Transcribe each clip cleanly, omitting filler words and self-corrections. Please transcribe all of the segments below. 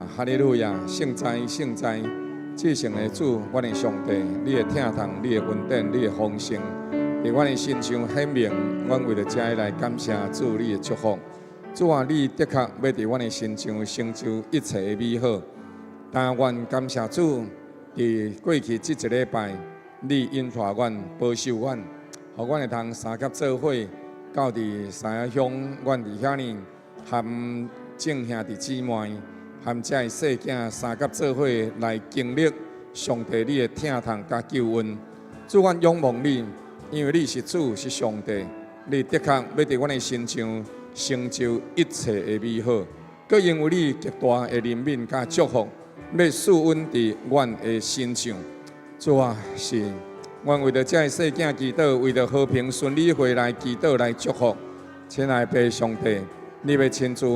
哈利路亞，聖哉聖哉，至聖的主，阮的上帝，你的疼痛，你的恩典，你的豐盛，佇阮的身上顯明。阮為著這來感謝主你的祝福。主啊，你的確欲佇阮的身上成就一切的美好。但阮感謝主，佇過去這一禮拜，你引帶阮，保守阮，予阮會通三佮做伙，到佇三亞鄉，阮佇遐呢，和眾兄弟姊妹，和遮的細囝三佮做伙來經歷上帝你的疼痛佮救恩。主，阮仰望你，因為你是主，是上帝，你的確欲佇阮的身上成就一切的美好。閣因為你極大的憐憫佮祝福，欲賜恩佇阮的身上。主啊，是阮為著遮的細囝祈禱，為著和平孫女會來祈禱來祝福。親愛的父上帝，你欲親自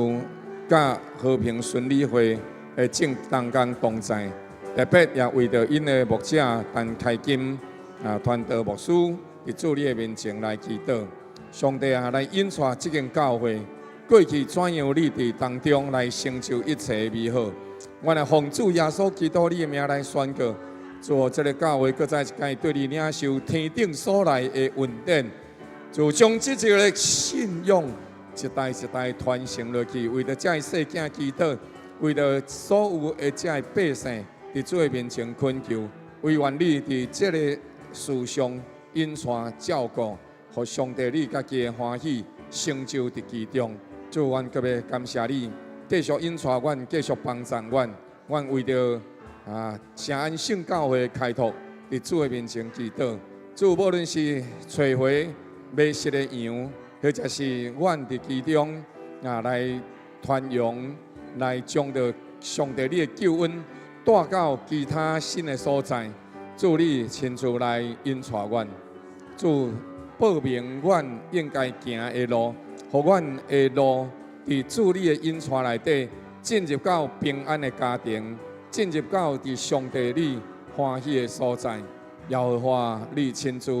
佮和平孫女會的眾同工同在，特別也為著𪜶的牧者陳開金啊，傳道牧師佇主你的面前來祈禱。上帝啊，來引帶這間教會過去怎樣，你佇當中來成就一切的美好。阮來奉主耶穌基督你的名來宣告，主，這个教會閣再一擺對你領受天頂所來的恩典，就將這一个信仰一代一代傳承落去，為著遮的細囝祈禱，為著所有的遮的百姓佇主的面前懇求，惟願你佇這个事上引帶照顧，予上帝你家己的歡喜成就佇其中。主，阮閣欲感謝你，繼續引帶阮，繼續幫助阮。阮為著聖安聖教會開拓，佇主的面前祈禱。主，無論是揣回迷失的羊，或者是阮佇其中來傳揚，來將著上帝你的救恩帶到其他新的所在。主，你親自來引帶阮，主報明阮應該行的路，予阮的路佇主你的引帶內底，進入到平安的家庭，進入到佇上帝你歡喜的所在。耶和華，你親自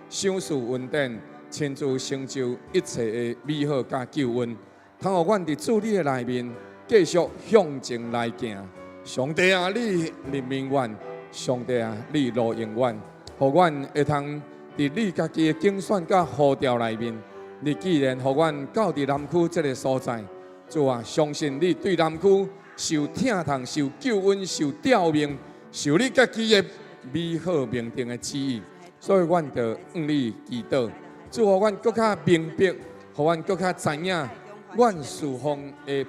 賞賜恩典，親自成就一切的美好佮救恩，通予阮佇主你的內面繼續向前來行。上帝啊，你憐憫阮；上帝啊，你路用阮，予阮會通佇你家己的揀選佮呼召內面。你既然予阮到佇南區這个所在，主啊，相信你對南區受疼痛、受救恩、受吊命、受你家己的美好命定的旨意，所以阮就向你祈禱。主，予阮閣較明白，予阮閣較知影，阮事奉的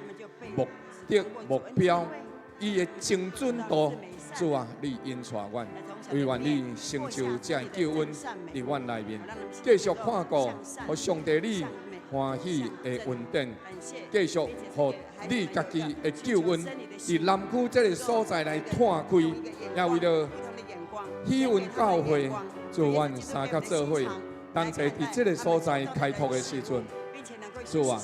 目的目標，伊的精準度。主啊，你引帶阮，惟願你成就這个救恩佇阮內面，繼續看顧，予上帝你歡喜的恩典，繼續予你家己的救恩佇南區這个所在來拓開，也為著喜恩教會，主，阮三佮做伙，同齊佇這个所在開拓的時陣，主啊，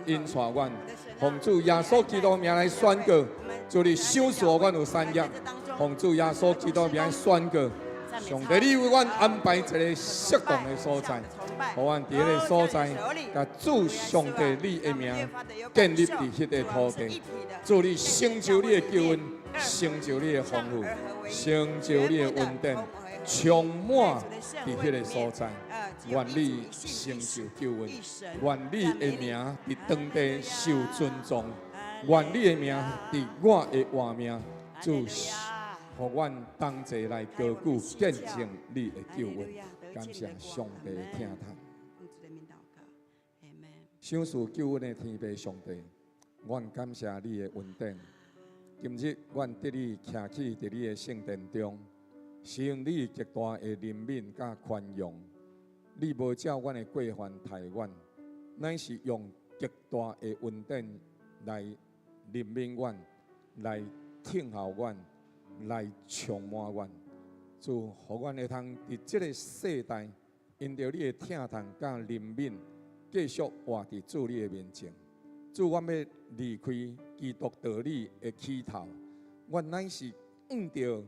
引帶阮，奉主耶穌基督名來宣告，主你賞賜阮有產業，奉主耶穌基督名宣告，上帝你為阮安排一个適當的所在，予阮佇彼个所在，共主上帝你的名建立佇彼个土地，主你成就你的救恩，成就你的豐富，成就你的恩典，充滿佇彼个所在。願你成就救恩，願你的名佇當地受尊重，願你的名佇我的活命，主，予阮同齊來高舉見證你的救恩，感謝上帝的疼痛。賞賜救恩的天父上帝，阮感謝你的恩典。今日阮得以徛起佇你的聖殿中，是因你極大的憐憫佮寬容。你無照阮的過犯待阮，乃是用極大的恩典來憐憫阮，來疼候阮，來充滿阮。主，予阮會通佇這个世代，因著你的疼痛佮憐憫，繼續活佇主你的面前。主，阮欲離開基督道理的起頭，阮乃是向著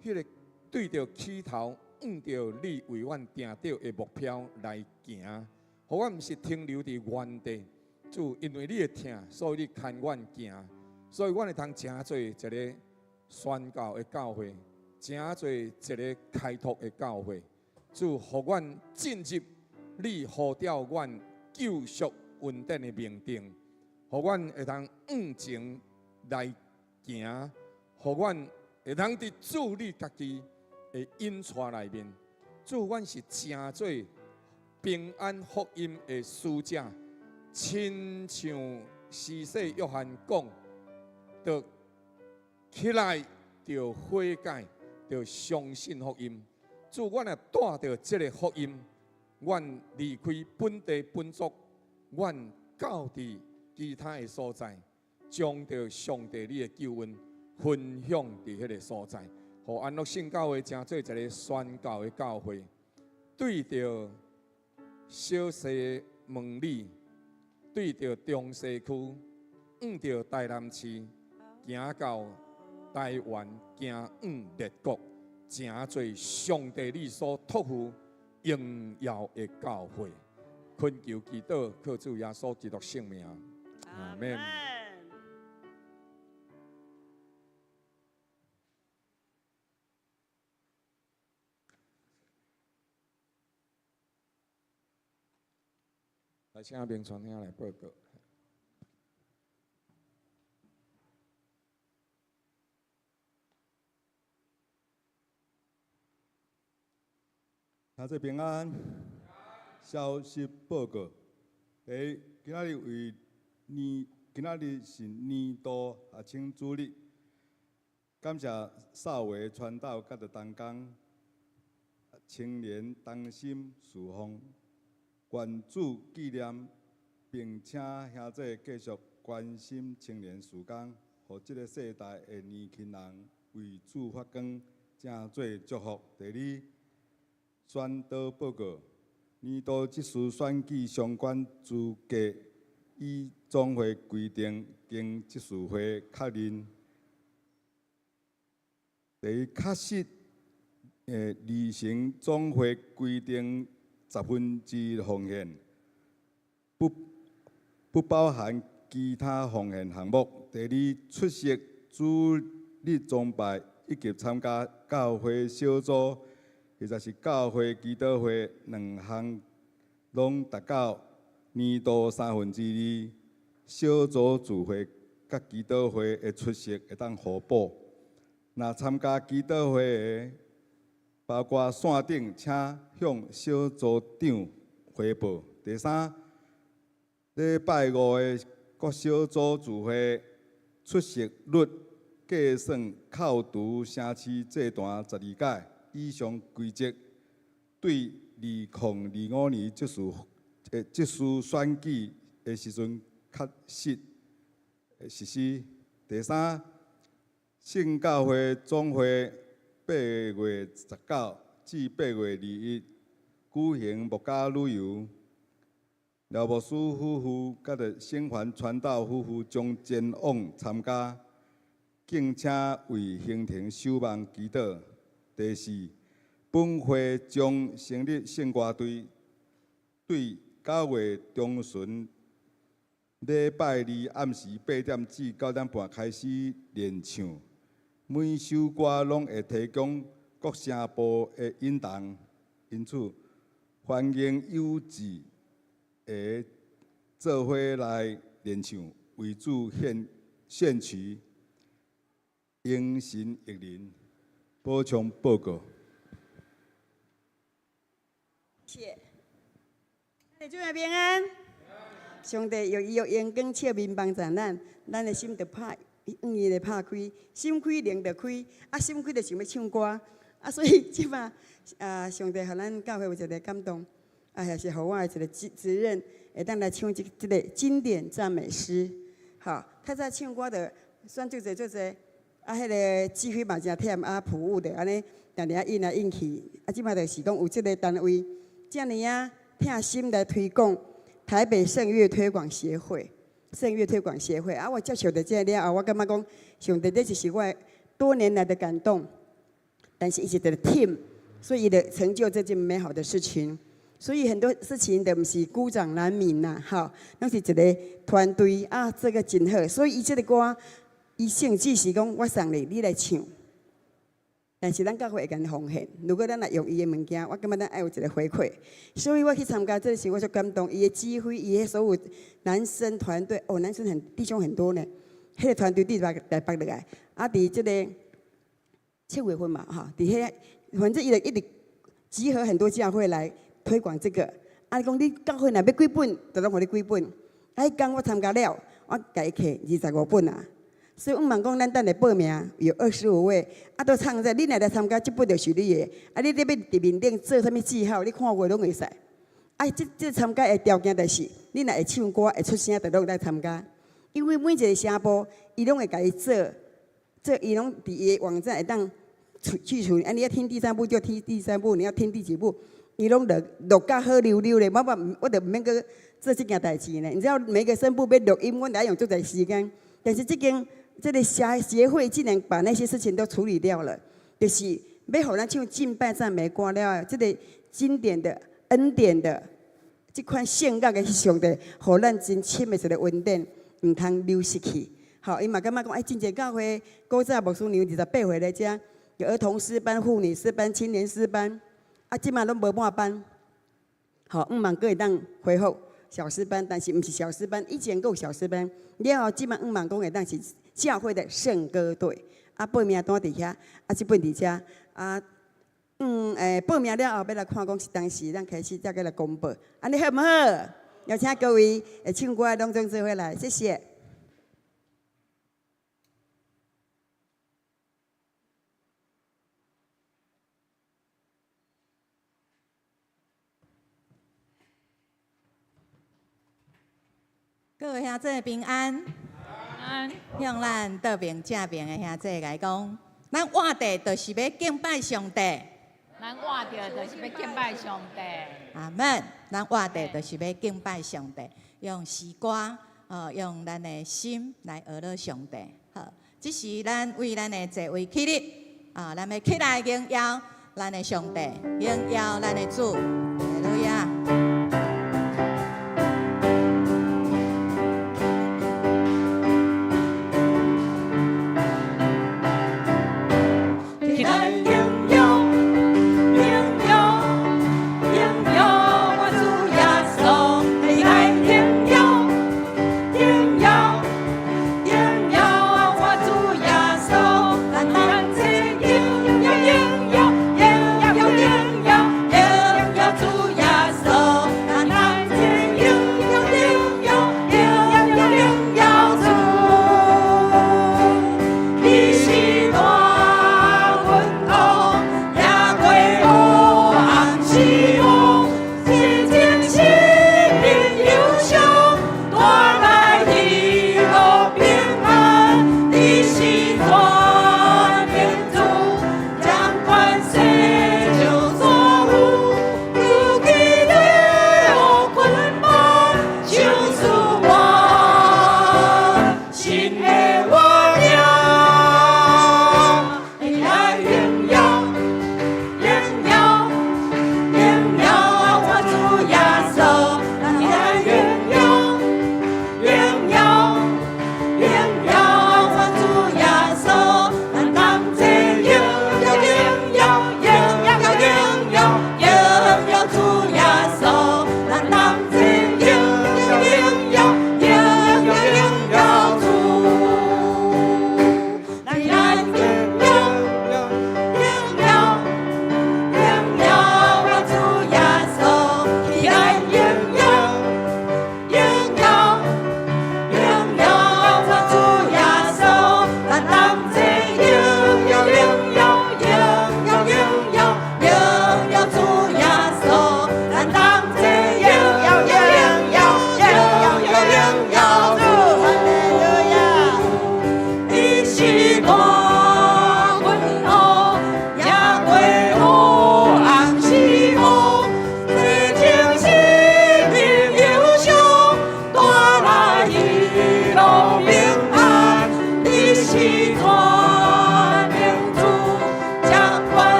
彼个對著起頭，向著你為阮定著的目標來行。予阮毋是停留佇原地。主，因為你的疼，所以你牽阮行。所以，阮會通成做一个宣教的教會，成做一个開拓的教會。主，予阮進入你呼召阮救贖恩典的命定，予阮會通向前來行，予阮會通佇主你家己的引帶內面。主，阮是成做平安福音的使者，親像施洗約翰講，著起來，著悔改，著相信福音。主，阮若帶著這个福音，阮離開本地本族，阮到佇其他的所在，將著上帝你的救恩分享佇彼个所在，予安樂聖教會成做一个宣教的教會，對著小西門里，對著中西區，向著台南市，行到台灣，行往列國，成做上帝你所託付榮耀的教會。懇求祈禱，靠主耶穌基督聖名，阿門。來，請明傳兄來報告。兄弟平安。消息報告：第一，今仔日為年，今仔日是年度學青主日，感謝少維傳道佮著同工，青年同心事奉，願主紀念，並請兄弟繼續關心青年事工，予這个世代的年輕人為主發光，成做祝福。第二，宣道報告。年度執事選舉相關資格，依總會規定，經執事會確認。第一，確實，履行總會規定1/10奉獻，不包含其他奉獻項目。第二，出席主日崇拜以及參加教會小組，或者是教會祈禱會兩項，攏達到年度2/3，小組聚會佮祈禱會的出席會當互補。若參加祈禱會的，包括線頂，請向小組長回報。第三，禮拜五的各小組聚會出席率計算扣除城市祭壇12屆以上規則，對2025年執事選舉的時陣確實實施。第三，聖教會總會8月19至8月21舉行牧家旅遊，廖牧師夫婦佮著聖凡傳道夫婦將前往參加，敬請為行程守望祈禱。第四，本會將成立聖歌隊，對9月中旬禮拜二暗時8點至9點半開始練唱，每首歌攏會提供各聲部的引導，因此歡迎有志的做伙來練唱，為主獻曲，榮神益人。補充報告。謝。主內平安。上帝用伊的榮光笑面幫助咱，咱的心就拍，向伊來拍開，心開靈就開，啊心開就想欲唱歌，啊所以這擺啊上帝予咱教會有一个感動，啊也是予我的一个責任，會當來唱這个經典讚美詩。好，較早唱歌就選足濟足濟，啊彼个指揮嘛誠忝，啊譜務就按呢定定印來印去，啊這擺就是講有這个單位，遮爾仔疼心來推廣台北聖樂推廣協會，聖樂推廣協會啊！我接受著這个了後，我感覺講，上帝這就是我多年來的感動，但是伊是一個 team，所以伊就成就這件美好的事情。所以很多事情都毋是孤掌難鳴啦，吼，攏是一個團隊啊，這個真好。所以伊這个歌伊性質是講我送你，你來唱。但是咱教會會共奉獻，如果咱若用伊的物件，我感覺咱愛有一個回饋。所以我去參加這個時，我就感動。伊的指揮，伊的所有男生團隊，哦，男生很弟兄很多呢。彼個團隊佇台台北落來，啊，佇這個7月份嘛，哈，佇遐，反正伊就一直集合很多教會來推廣這個。啊，講你教會若欲幾本，就攏予你幾本。啊，彼工我參加了，我共伊摕25本啊。所以我問講，咱等下報名有25位，啊，都唱在，你若來參加，這本就是你的。啊，你欲佇面頂做啥物記號，你看過攏會使。啊，這參加的條件就是，你若會唱歌、會出聲，就攏會當參加。因為每一個聲部，伊攏會共伊做，做伊攏佇伊的網站會當去處理。啊，你要聽第三部就聽第三部，你要聽第幾部，伊攏錄錄甲好溜溜的。我就毋免閣做這件代誌呢。你知道每個聲部欲錄音，阮得愛用足濟時間。但是這間這個協會竟然把那些事情都處理掉了，就是欲予咱唱敬拜讚美歌了，這個經典的恩典的這款聖樂的上帝，予咱真深的一個恩典，毋通流失去。吼，伊嘛感覺講，哎，真濟教會古早牧師娘28歲來遮，有兒童詩班、婦女詩班、青年詩班，啊，這馬攏無滿班。吼，毋茫閣會當恢復小詩班，但是毋是小詩班，以前閣有小詩班，了後這馬毋茫講會當是教會的聖歌隊，啊，報名單佇遐，啊，這本佇遮，啊，報名了後，欲來看講是當時咱開始才閣來公布，按呢好毋好？邀請各位會唱歌的攏總做伙來，謝謝。各位兄弟平安，安。向咱倒爿正爿的兄弟來講，咱活著就是欲敬拜上帝。咱活著就是欲敬拜上帝。阿門。咱活著就是欲敬拜上帝，用詩歌，用咱的心來學樂上帝。好，這時咱為咱的座位起立，啊，咱欲起來榮耀咱的上帝，榮耀咱的主。哈利路亞。起來榮耀，榮耀，榮耀我主耶穌。起來榮耀，榮耀，榮耀我主耶穌。咱咱這榮耀，榮耀，榮耀，榮耀，榮耀主。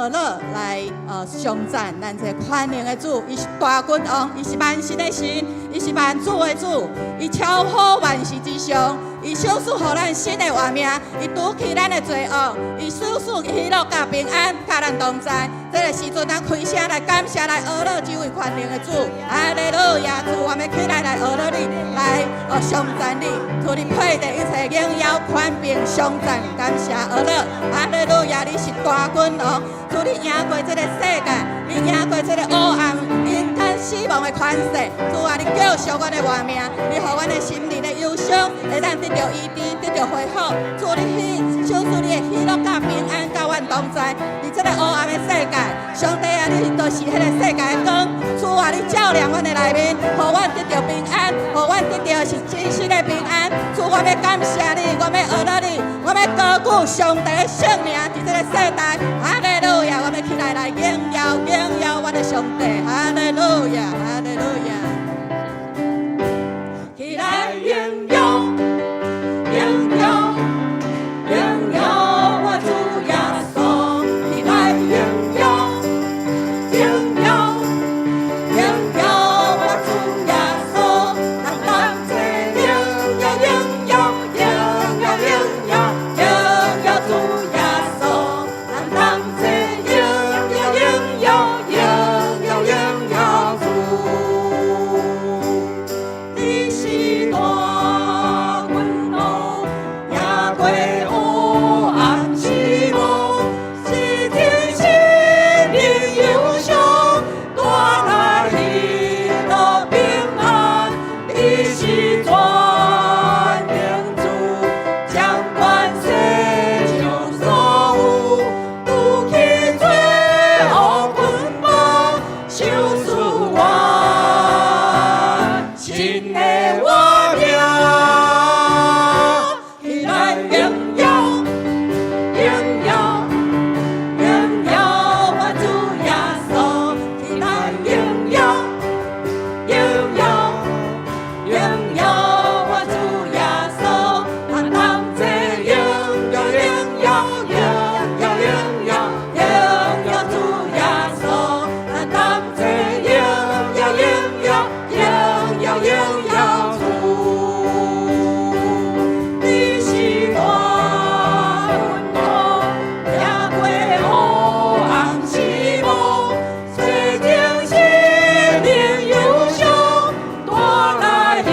呵樂來頌讚咱這個權能的主，伊是大君王，伊是萬神的神，伊是萬主的主，伊超乎萬事之上，伊賞賜予咱新的活命，伊除去咱的罪惡，伊賞賜喜樂佮平安，佮咱同在。這個時陣，咱開聲來感謝來呵樂這位權能的主，哈利路亞！主，我們起來來呵樂你，來頌讚你，主你配得一切榮耀權柄頌讚感謝呵樂，哈利路亞！你是大君王，主你贏過這個世界，你贏過這個黑暗、陰間、死亡的權勢，主啊，你救贖阮的活命，你予阮的心靈的憂傷會當得著醫治，得著恢復。主你喜，賞賜你的喜樂佮平安，佮阮同在。佇這個黑暗的世界，上帝啊，你就是彼個世界的光。主啊，你照亮阮的內面，予阮得著平安，予阮得著的是真實的平安。主，我欲感謝你，我欲呵樂你，我欲高舉上帝的聖名，佇這個世代。哈利路亞！我欲起來來榮耀榮耀阮的上帝。哈利路亞，哈利路亞。起來榮耀，榮耀，榮耀我主耶穌。起來榮耀，榮耀，榮耀我主耶穌。咱同齊榮耀，榮耀，榮耀，榮耀，榮耀主耶穌。咱同齊榮耀，榮耀，榮耀，榮耀主。你是大君王，贏過黑暗死亡，洗淨心靈憂傷，帶來喜樂平安。你是全能主，掌管世上所有，除去罪惡捆綁，賞賜我新的活命。起來榮耀，榮耀，榮耀我主耶穌。起來榮耀，榮耀，榮耀我主耶穌。咱同齊榮耀，榮耀，榮耀，榮耀，榮耀主耶穌。咱同齊榮耀，榮耀，榮耀，榮耀主。你是大君王，贏過黑暗死亡，洗淨心靈憂傷，帶來喜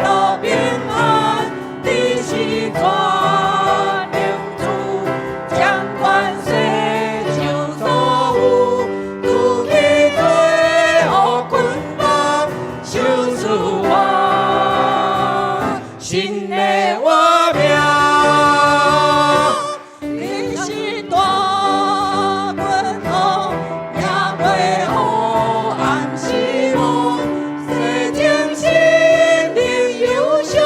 樂平安。你是全能主，掌管世上所有，除去罪惡捆綁，賞賜我新的活命。你是大君王，贏過黑暗死亡，洗淨心靈憂傷，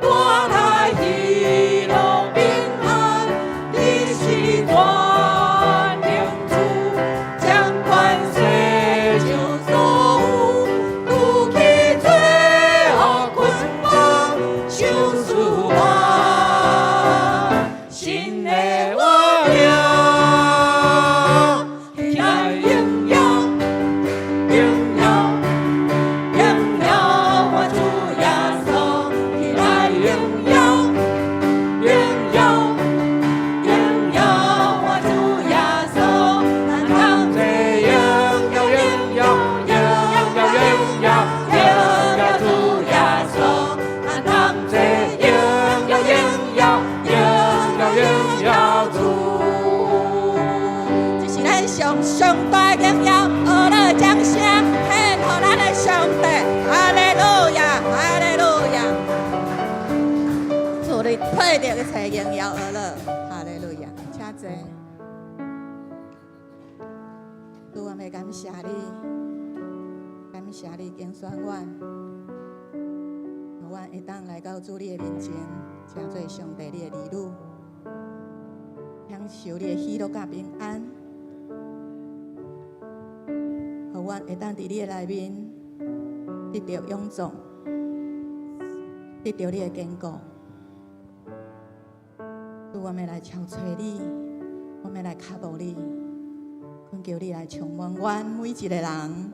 帶來喜樂平安。你是全能主，掌管世上所有，除去罪惡捆綁，賞賜我新的活命。起來榮耀，榮耀，榮耀我主耶穌。起來榮耀，榮耀，榮耀我主耶穌。咱同齊榮耀，榮耀，榮耀，榮耀，榮耀主耶穌。咱同齊榮耀，榮耀，榮耀，榮耀主。這是咱上上大榮耀，呵樂掌聲，獻予咱的上帝，哈利路亞，哈利路亞。主你配得一切榮耀呵樂，哈利路亞，請坐。主，我欲感謝你，感謝你揀選阮，予阮會當來到主你的面前，成做上帝你的兒女，享受你的喜樂佮平安，予阮會當佇你的內面得著勇壯，得著你的堅固。主，我欲來朝揣你，我欲來跤步你。懇求你來充滿阮每一个人，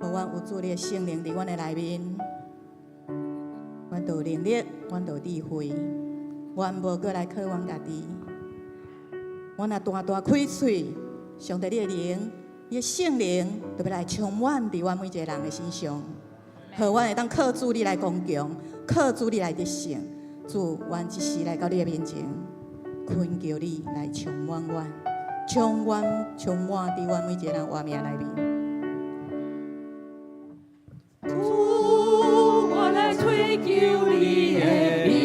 予阮有主你的聖靈佇阮的內面，阮就有能力，阮就有智慧，阮無閣來靠阮家己。阮若大大開喙，上帝你的靈，你的聖靈，就欲來充滿佇阮每一个人的身上，予阮會當靠主你來剛強，靠主你來得勝。主，阮這時來到你的面前，懇求你來充滿阮，充滿充滿佇阮每一个人活命內面。主，我來追求你的面，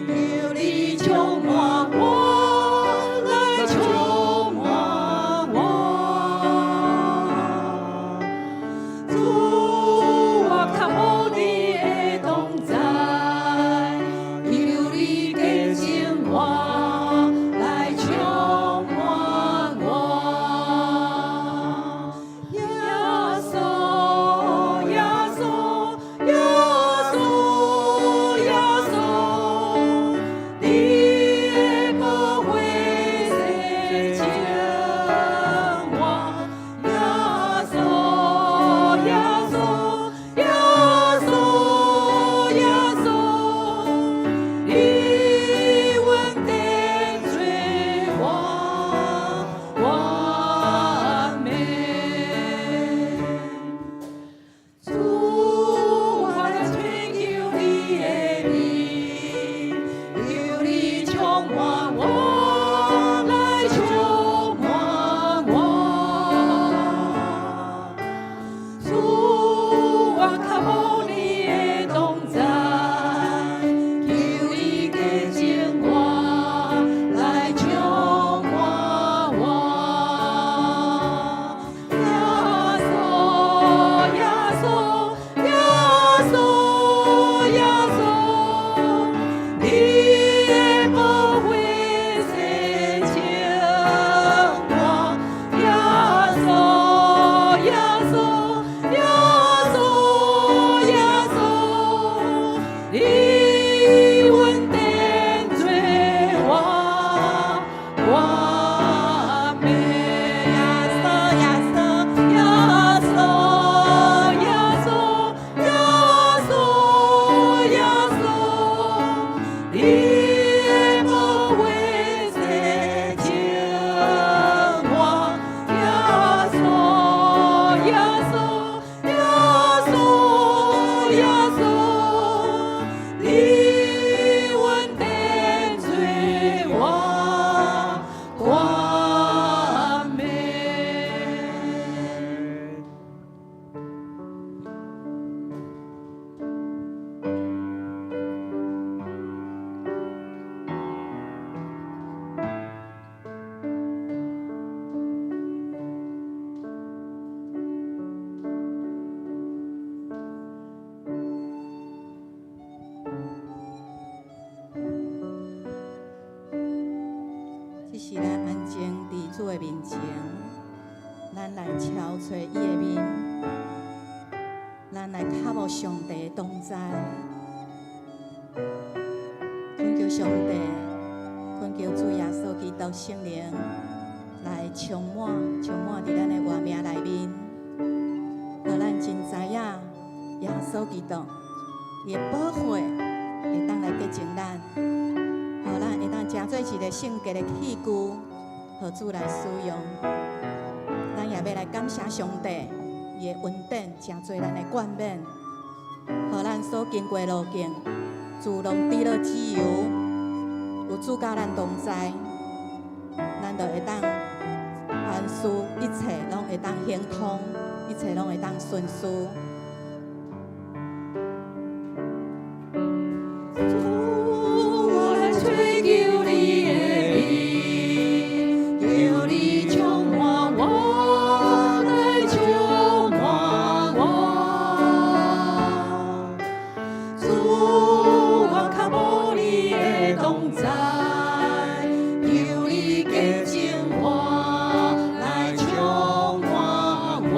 求你充滿我，來充滿我。主，我渴慕你的同在，求你潔淨我，來充滿我。耶穌，耶穌，耶穌，耶穌，你的寶血洗淨我。耶穌，耶穌，耶穌，耶穌，你恩典做我冠冕。主，我來追求你的面，求你充滿我，來充滿我。主，我渴慕你的同在，求你潔淨我，來充滿我。耶穌，耶穌，耶穌，耶穌，你的寶血洗淨我。耶穌，耶穌，耶穌，耶穌，你恩典做我冠冕。耶穌，耶穌，耶穌，耶穌，耶穌，耶穌，你的寶血洗淨我。耶穌，耶穌，耶穌，耶穌，你恩典做我冠冕。這時咱安靜佇主的面前，咱來敲揣伊的面，咱來渴慕上帝的同在，懇求上帝，懇求主耶穌基督聖靈來充滿，充滿佇咱的活命內面，予咱真知影耶穌基督伊的寶血會當來潔淨咱。予咱會當成做一個聖潔的器具，予主來使用。咱也欲來感謝上帝，伊的恩典成做咱的冠冕，予咱所經過的路徑，主攏得到自由，有主佮咱同在，咱就會當凡事一切攏會當亨通，一切攏會當順遂。主，我來追求你的面，求你充滿我，來充滿我。主，我渴慕你的同在，求你潔淨我，來充滿我。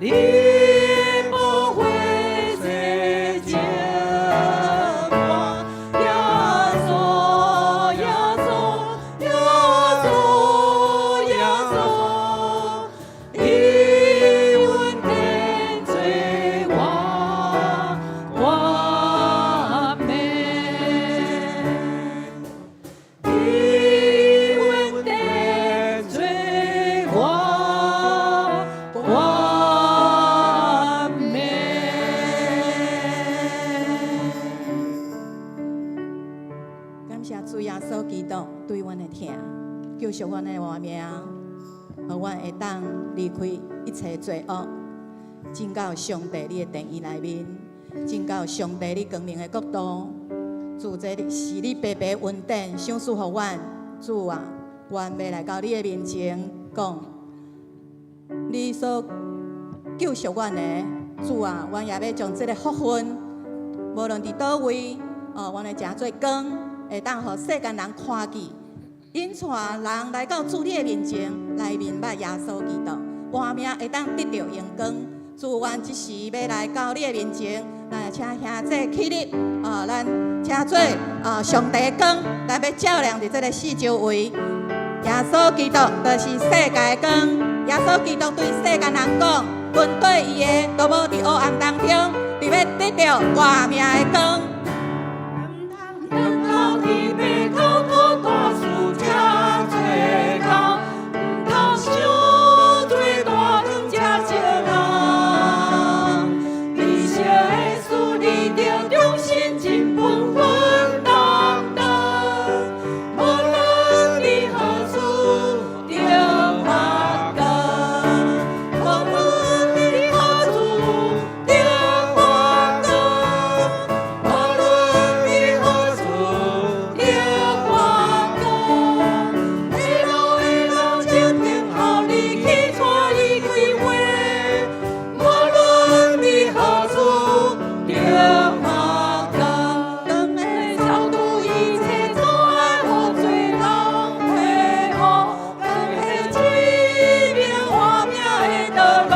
你無會做情歌，耶穌耶穌耶穌耶穌，你恩典做我冠冕，你恩典做我冠冕。感謝主耶穌基督對阮的疼，救贖阮的活命，予阮會當離開一切罪惡，進到上帝你的殿宇內面，進到上帝你光明的國度。主，這是你白白恩典，賞賜予阮。主啊，阮欲來到你的面前講，你所救贖阮的，主啊，阮也欲將這个福分，無論佇佗位，哦，阮會成做光，會當予世間人看見，引帶人來到主你的面前，來明白耶穌基督，活命會當得著榮光。主，阮這時欲來到你的面前，來請兄弟起立，哦，咱成做哦上帝的光，來欲照亮佇這个四周圍。耶穌基督就是世界的光。耶穌基督對世間人講，跟綴伊的，都無佇黑暗當中，特欲得著活命的光。毋通天父交託大事才做工，毋通傷濟大長才招人。你惜的事，你著忠心真本分擔當。無論佇何處著發光，無論佇何處著發光，無論佇何處著發光。下路的人請聽候你去帶伊開會，無論佇何處著發光。光的掃除一切阻礙，予罪人退後，光的指明活命的道路。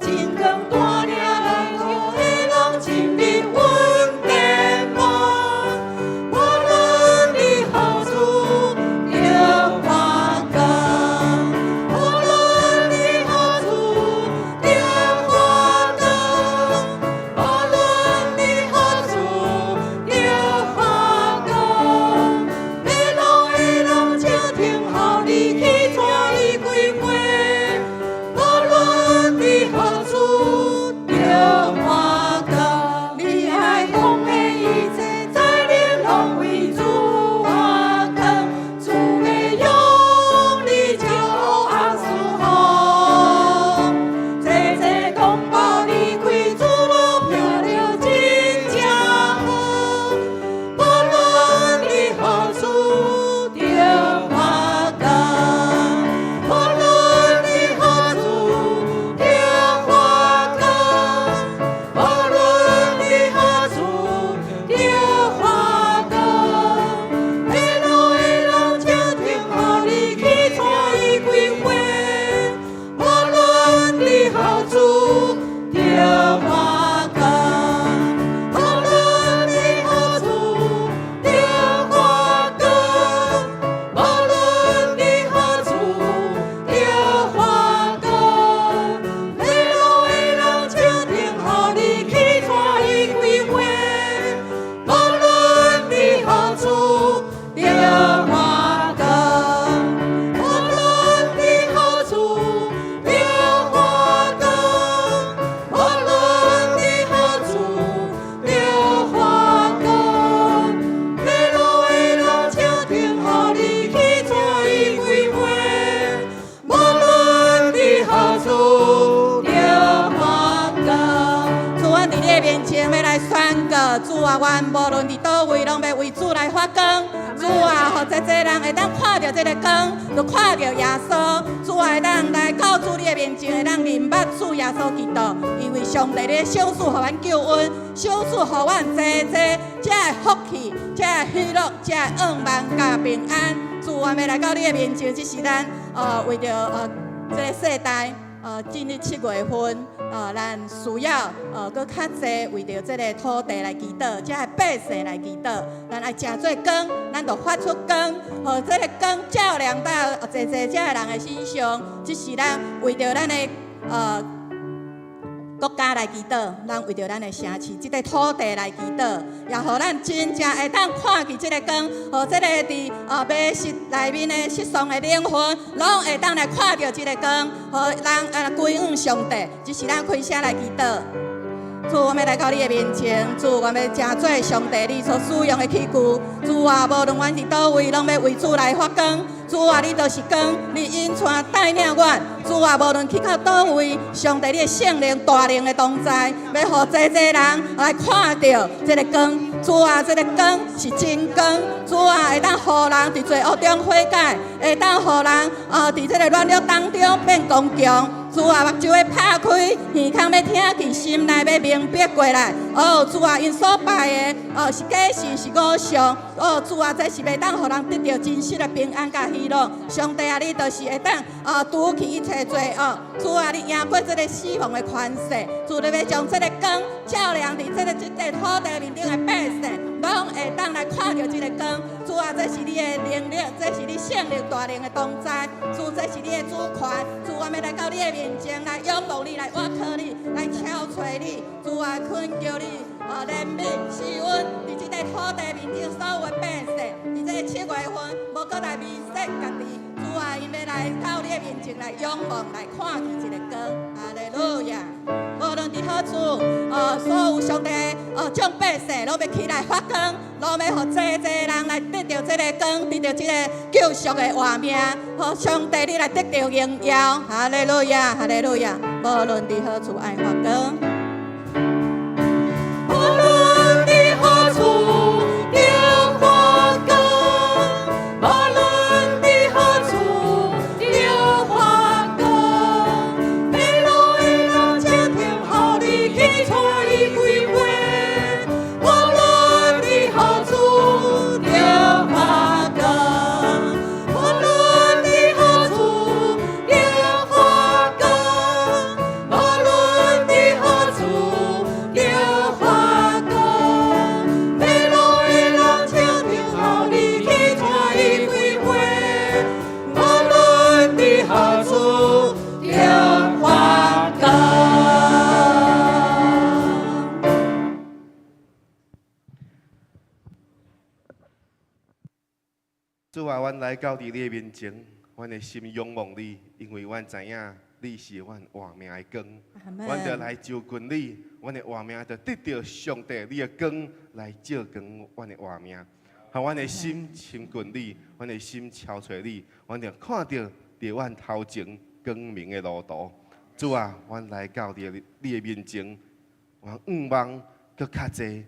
真光帶領來路的人進入阮殿門，無論佇何處著發光，無論佇何處著發光，無論佇何處著發光。迷路的人請聽候你去帶伊歸回，無論佇何處著發光。你愛奉獻一切才能攏為主發光，主欲用你照暗四方，濟濟同胞離開主路，飄著真正好。無論佇何處著發光，無論佇何處著發光，無論佇何處著發光。迷路的人請聽候你去帶伊歸回，無論佇何處著發光，無論佇何處著發光，無論佇何處著發光。迷路的人請聽候你去帶伊歸回，無論佇何處著發光，無論佇何處著發光，無論佇何處著發光。迷路的人請聽候你去帶伊歸回，無論佇何處著發光。主，阮佇你的面前欲來宣告，主啊，阮無論佇佗位，攏欲為主來發光。主啊，予濟濟人會當看著這个光，就看著耶穌。主啊，會當來到主你的面前，會當認捌主耶穌基督，因為上帝你的賞賜予阮救恩，賞賜予阮濟濟這的福氣、這的喜樂、這的仰望佮平安。主，阮欲來到你的面前，這是咱為著這个世代。進入7月份，咱需要閣較濟為著這个土地來祈禱，遮的百姓來祈禱。咱愛成做光，咱就發出光，予這个光照亮到濟濟遮的人的身上。這是咱為著咱的國家來祈禱，咱為著咱的城市、這个土地來祈禱，也予咱真正會當看見這个光，予這个佇迷失內面的失喪的靈魂，攏會當來看著這个光，予人歸向上帝。這是咱開聲來祈禱。主，我們來到你的面前，主，我們成做上帝你所使用的器具。主啊，無論阮佇佗位，攏欲為主來發光。主啊，你就是光，你引帶帶領阮。主啊，無論去到佗位，上帝你的聖靈大能的同在，欲予濟濟人來看著這个光。主啊，這个光是真光。主啊，會當予人佇罪惡中悔改，會當予人佇這个軟弱當中變剛強。主啊，目睭欲拍開，耳孔欲聽見，心內欲明白過來。哦，主啊，𪜶所拜的是假神，是偶像。哦，主啊，這是袂當予人得著真實的平安佮喜樂。上帝啊，你就是會當除去一切罪惡。主啊，你贏過這个死亡的權勢。主，你欲將這个光照亮佇這个土地面頂的百姓，攏會當來看著這个光。主啊，這是你的能力，這是你聖靈大能的同在。主，這是你的主權。主，我們來到你的面前來仰望你，來倚靠你，來敲揣你。主啊，懇求你，憐憫賜恩，佇這个土地面頂所有的百姓，佇這个7月份，無閣來迷失家己。主啊，𪜶欲來到你的面前來仰望，來看見這个光。哈利路亞！無論佇何處，所有上帝，眾百姓攏欲起來發光，攏欲予濟濟人來得著這个光，得著這个救贖的活命，予上帝你來得著榮耀。哈利路亞，哈利路亞！無論佇何處愛發光。無論佇何處著發光，無論佇何處著發光，迷路的人聽聽候你去帶伊歸回。無論佇何處著發光，無論佇何處著發光，無論佇何處著發光，迷路的人聽聽候你去帶伊歸回。無論佇何處著發光。主啊，阮來到佇你的面前，阮的心仰望你，因為阮知影你是阮活命的光。阮著來就近你，阮的活命就得著上帝你的光來照光阮的活命。予阮的心親近你，阮的心朝揣你，阮就看著佇阮頭前光明的路途。主啊，阮來到佇你的面前，阮向望閣較濟，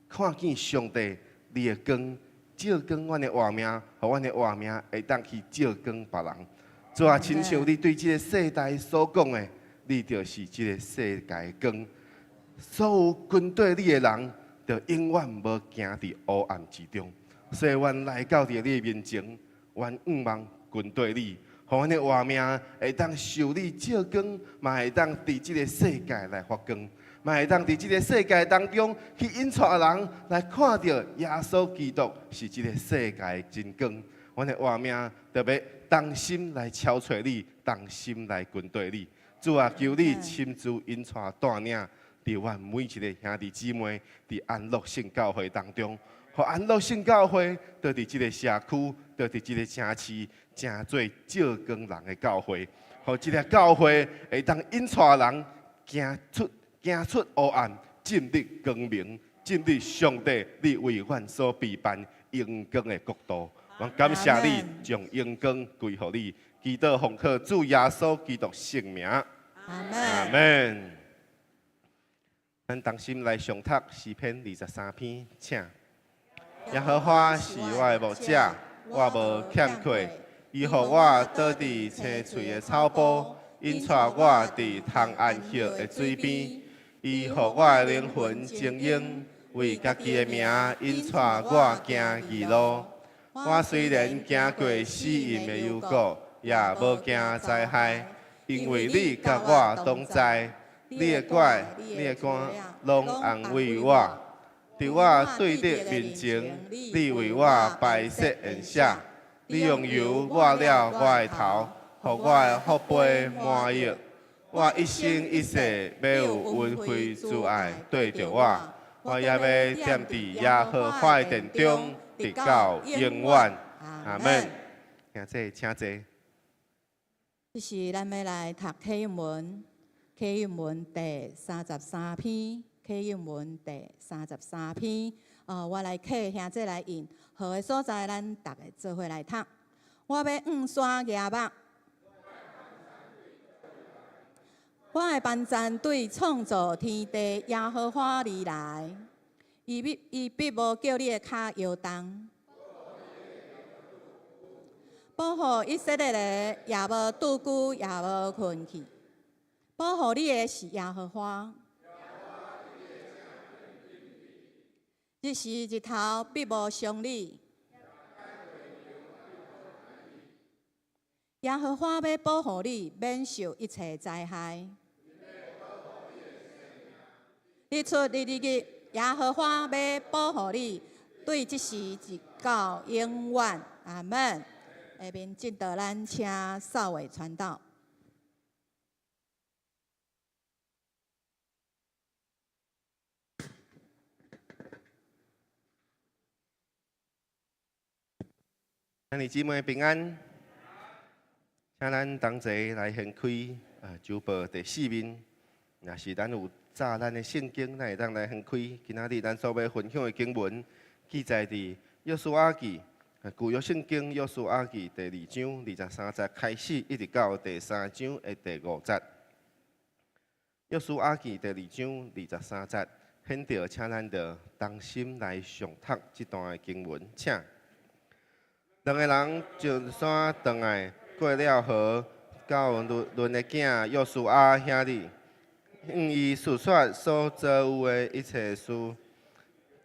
看見上帝你的光。照光阮的活命，予阮的活命會當去照光別人。主啊，親像你對這个世代所講的，你就是這个世界的光。所有跟綴你的人，就永遠無行佇黑暗之中。所以，阮來到佇你的面前，阮向望跟綴你，予阮的活命會當受你照光，嘛會當佇這个世界來發光。嘛會當佇這个世界當中去引帶人來看著耶穌基督是這个世界的真光。阮的活命著欲同心來朝揣你，同心來跟綴你。主啊，求你親自引帶帶領，佇阮每一个兄弟姊妹佇安樂聖教會當中，予安樂聖教會就佇這个社區，就佇這个城市，成做照光人的教會，予這个教會會當引帶人行出黑暗，進入光明，進入上帝你為阮所備辦榮光的國度。我感謝你，將榮光歸予你。祈禱奉靠主耶穌基督聖名。阿門。咱同心來誦讀詩篇23篇，請。耶和華是我的牧者，我無欠缺。伊予我倒佇青翠的草埔，引帶我佇通安歇的水邊。伊予我的靈魂晶瑩，為家己的名引帶我行義路。我雖然行過死蔭的幽谷，也無驚災害，因為你佮我同在，你的拐、你的竿攏安慰我。佇我對敵面前，你為我擺設筵席，你用油抹了我的頭，予我的福杯滿溢。我一生一世欲有恩惠慈愛綴著我，我也欲踮佇耶和華的殿中，直到永遠。阿門。兄弟，請坐。這時咱欲來讀啟應文，啟應文第33篇，啟應文第三十三篇。哦，我來啟，兄弟來印，好的所在，咱逐个做伙來讀。我欲向山舉目。我的幫贊對創造天地耶和華而來，伊必無叫你的跤搖動。保護以色列的也無拄久，也無睏去。保護你的是耶和華。日時日頭必無傷你。耶和華欲保護你，免受一切災害。日出日日日，耶和華欲保護你，對這時直到永遠。阿門。下面進到咱請少偉傳道。兄弟姊妹平安，請咱同齊來掀開啊，周報第四面，若是咱有紮咱的聖經，咱會當來掀開。今仔日咱所欲分享的經文，記載佇約書亞記，舊約聖經約書亞記第二章23節開始，一直到第三章的第五節。約書亞記第二章23節，現在請咱著同心來誦讀這段的經文，請。兩个人上山轉來，過了河，到嫩嫩的囝約書亞遐裡，向伊述說所遭遇的一切事。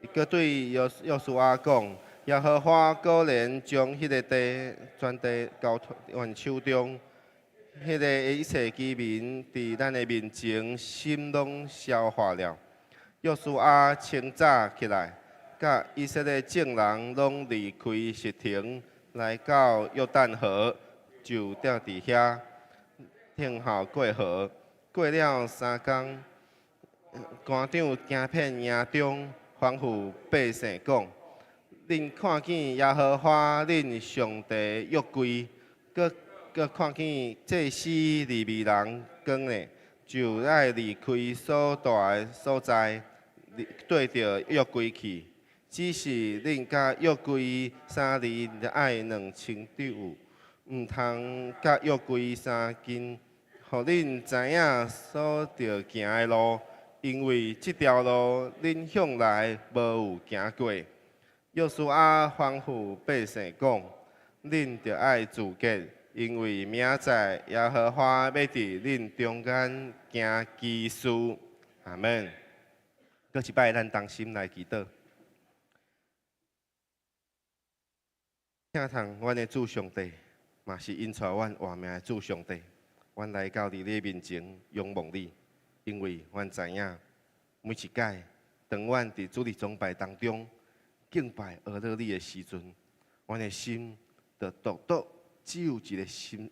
伊閣對約約書亞講：耶和華果然將彼个地全地交託阮手中，彼个一切居民佇咱的面前心攏消化了。約書亞清早起來，佮以色列眾人攏離開實亭，來到約旦河，就踮佇遐等候過河。過了三工，官長行遍營中，吩咐百姓講：恁看見耶和華恁上帝約櫃，閣閣看見祭司利未人扛的，就愛離開所蹛的所在，綴著約櫃去。只是恁佮約櫃相離愛2000肘，毋通佮約櫃相近，予恁知影所著行的路，因為這條路恁向來無有行過。約書亞吩咐百姓講：恁著愛自潔，因為明仔載耶和華欲佇恁中間行奇事。阿門。閣一擺，咱同心來祈禱。疼痛阮的主上帝，嘛是引帶阮活命的主上帝。阮來到佇你面前仰望你，因為阮知影每一擺當阮佇主日崇拜當中敬拜阿樂你的時陣，阮的心就獨獨只有一个心，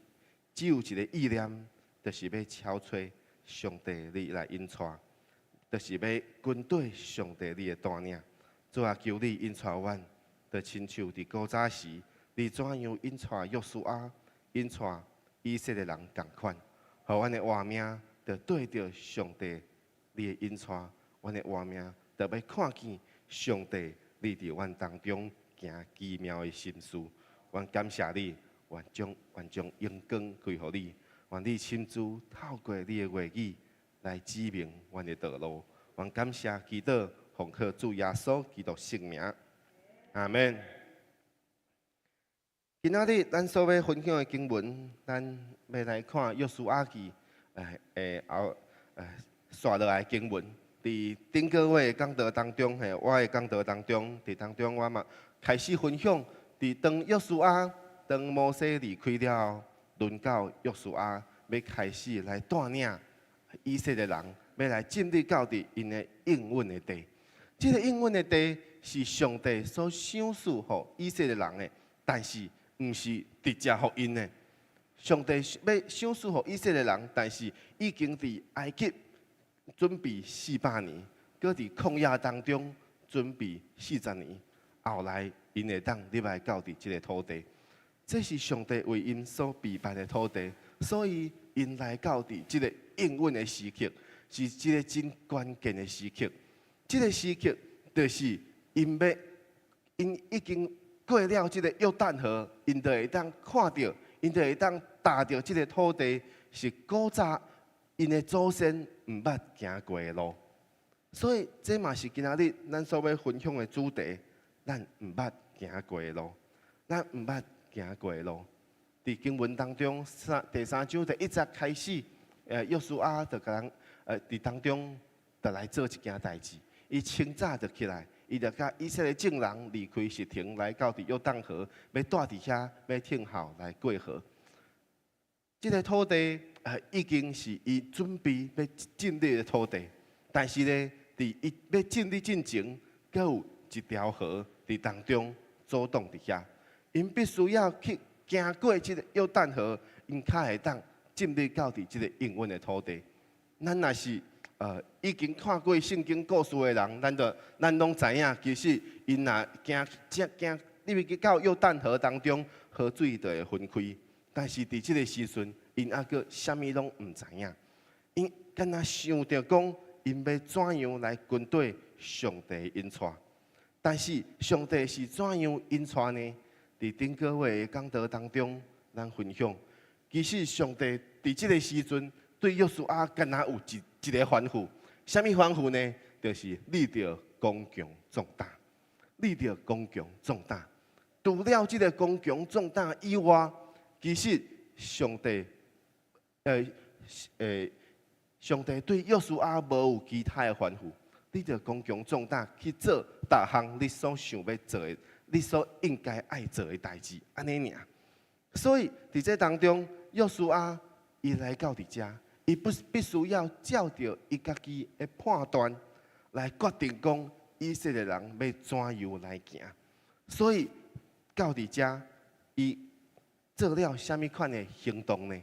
只有一个意念，就是欲超揣上帝你來引帶，就是欲跟綴上帝你的帶領。主啊，求你引帶阮。就親像佇古早時，你怎樣引帶約書亞、引帶以色列人仝款，予阮的活命就綴著上帝你的引帶，阮的活命就欲看見上帝你佇阮當中行奇妙的心事。阮感謝你，願將榮光歸予你，願你親自透過你的話語來指明阮的道路。阮感謝祈禱，奉靠主耶穌基督聖名。阿門。今仔日咱所欲分享的經文，咱欲來看約書亞記，後紲落來的經文。佇頂個月講道當中，嘿，我的講道當中，佇當中我嘛開始分享，佇當約書亞當摩西離開了後，輪到約書亞欲開始來帶領以色列人，欲來進入到佇𪜶的應允的地。這个應允的地是上帝所賞賜予以色列人的，但是毋是直接予𪜶的。上帝欲賞賜予以色列人，但是已經佇埃及準備四百年，閣佇曠野當中準備40年，後來𪜶會當入來到佇這个土地。這是上帝為𪜶所備辦的土地，所以𪜶來到佇這个應允的時刻，是一个真關鍵的時刻。這个時刻就是𪜶欲，𪜶已經過了這个約旦河，𪜶就會當看著，𪜶就會當踏著這个土地，是古早𪜶的祖先毋捌行過的路。所以這嘛是今仔日咱所欲分享的主題，咱毋捌行過的路，咱毋捌行過的路。佇經文當中，第三章第一節開始，約書亞就共人，佇當中就來做一件代誌。伊清早就起來，伊就佮以色列眾人離開實亭，來到佇約旦河，欲蹛佇遐，欲等候來過河。這个土地，已經是伊準備欲進入的土地，但是呢，佇伊欲進入進前，閣有一條河佇當中阻擋佇遐，𪜶必須要去行過這个約旦河，𪜶較會當進入到佇這个應允的土地。咱若是已經看過聖經故事的人，咱攏知影，其實𪜶若行這行入去到約旦河當中，河水就會分開。但是佇這个時陣，𪜶猶閣啥物攏毋知影，𪜶敢若想著講，𪜶欲怎樣來跟綴上帝引帶。但是上帝是怎樣引帶呢？佇頂個月的講道當中，咱分享，其實上帝佇這个時陣對約書亞敢若有一个吩咐，啥物吩咐呢？就是你著剛強壯膽，你著剛強壯膽。除了這个剛強壯膽以外，其實上帝對約書亞無有其他的吩咐，你著剛強壯膽去做逐項你所想欲做的，你所應該愛做的代誌，按呢爾。所以佇這當中，約書亞伊來到佇遮，伊不必須要照著伊家己的判斷來決定講以色列人欲怎樣來行。所以到佇遮，伊做了啥物款的行動呢？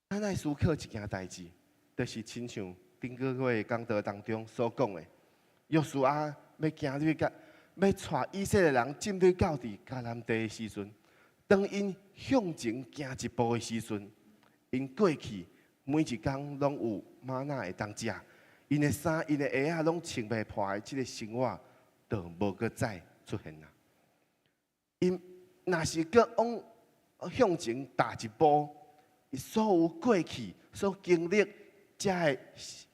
咱愛思考一件代誌，就是親像頂個月講道當中所講的，約書亞欲行入去，欲帶以色列人進入到佇迦南地的時陣，當𪜶向前行一步的時陣，𪜶過去每一工攏有嗎哪會當食，𪜶的衫、𪜶的鞋仔攏穿袂破的這个生活，就無閣再出現啦。𪜶若是閣往向前踏一步，所有過去所經歷這个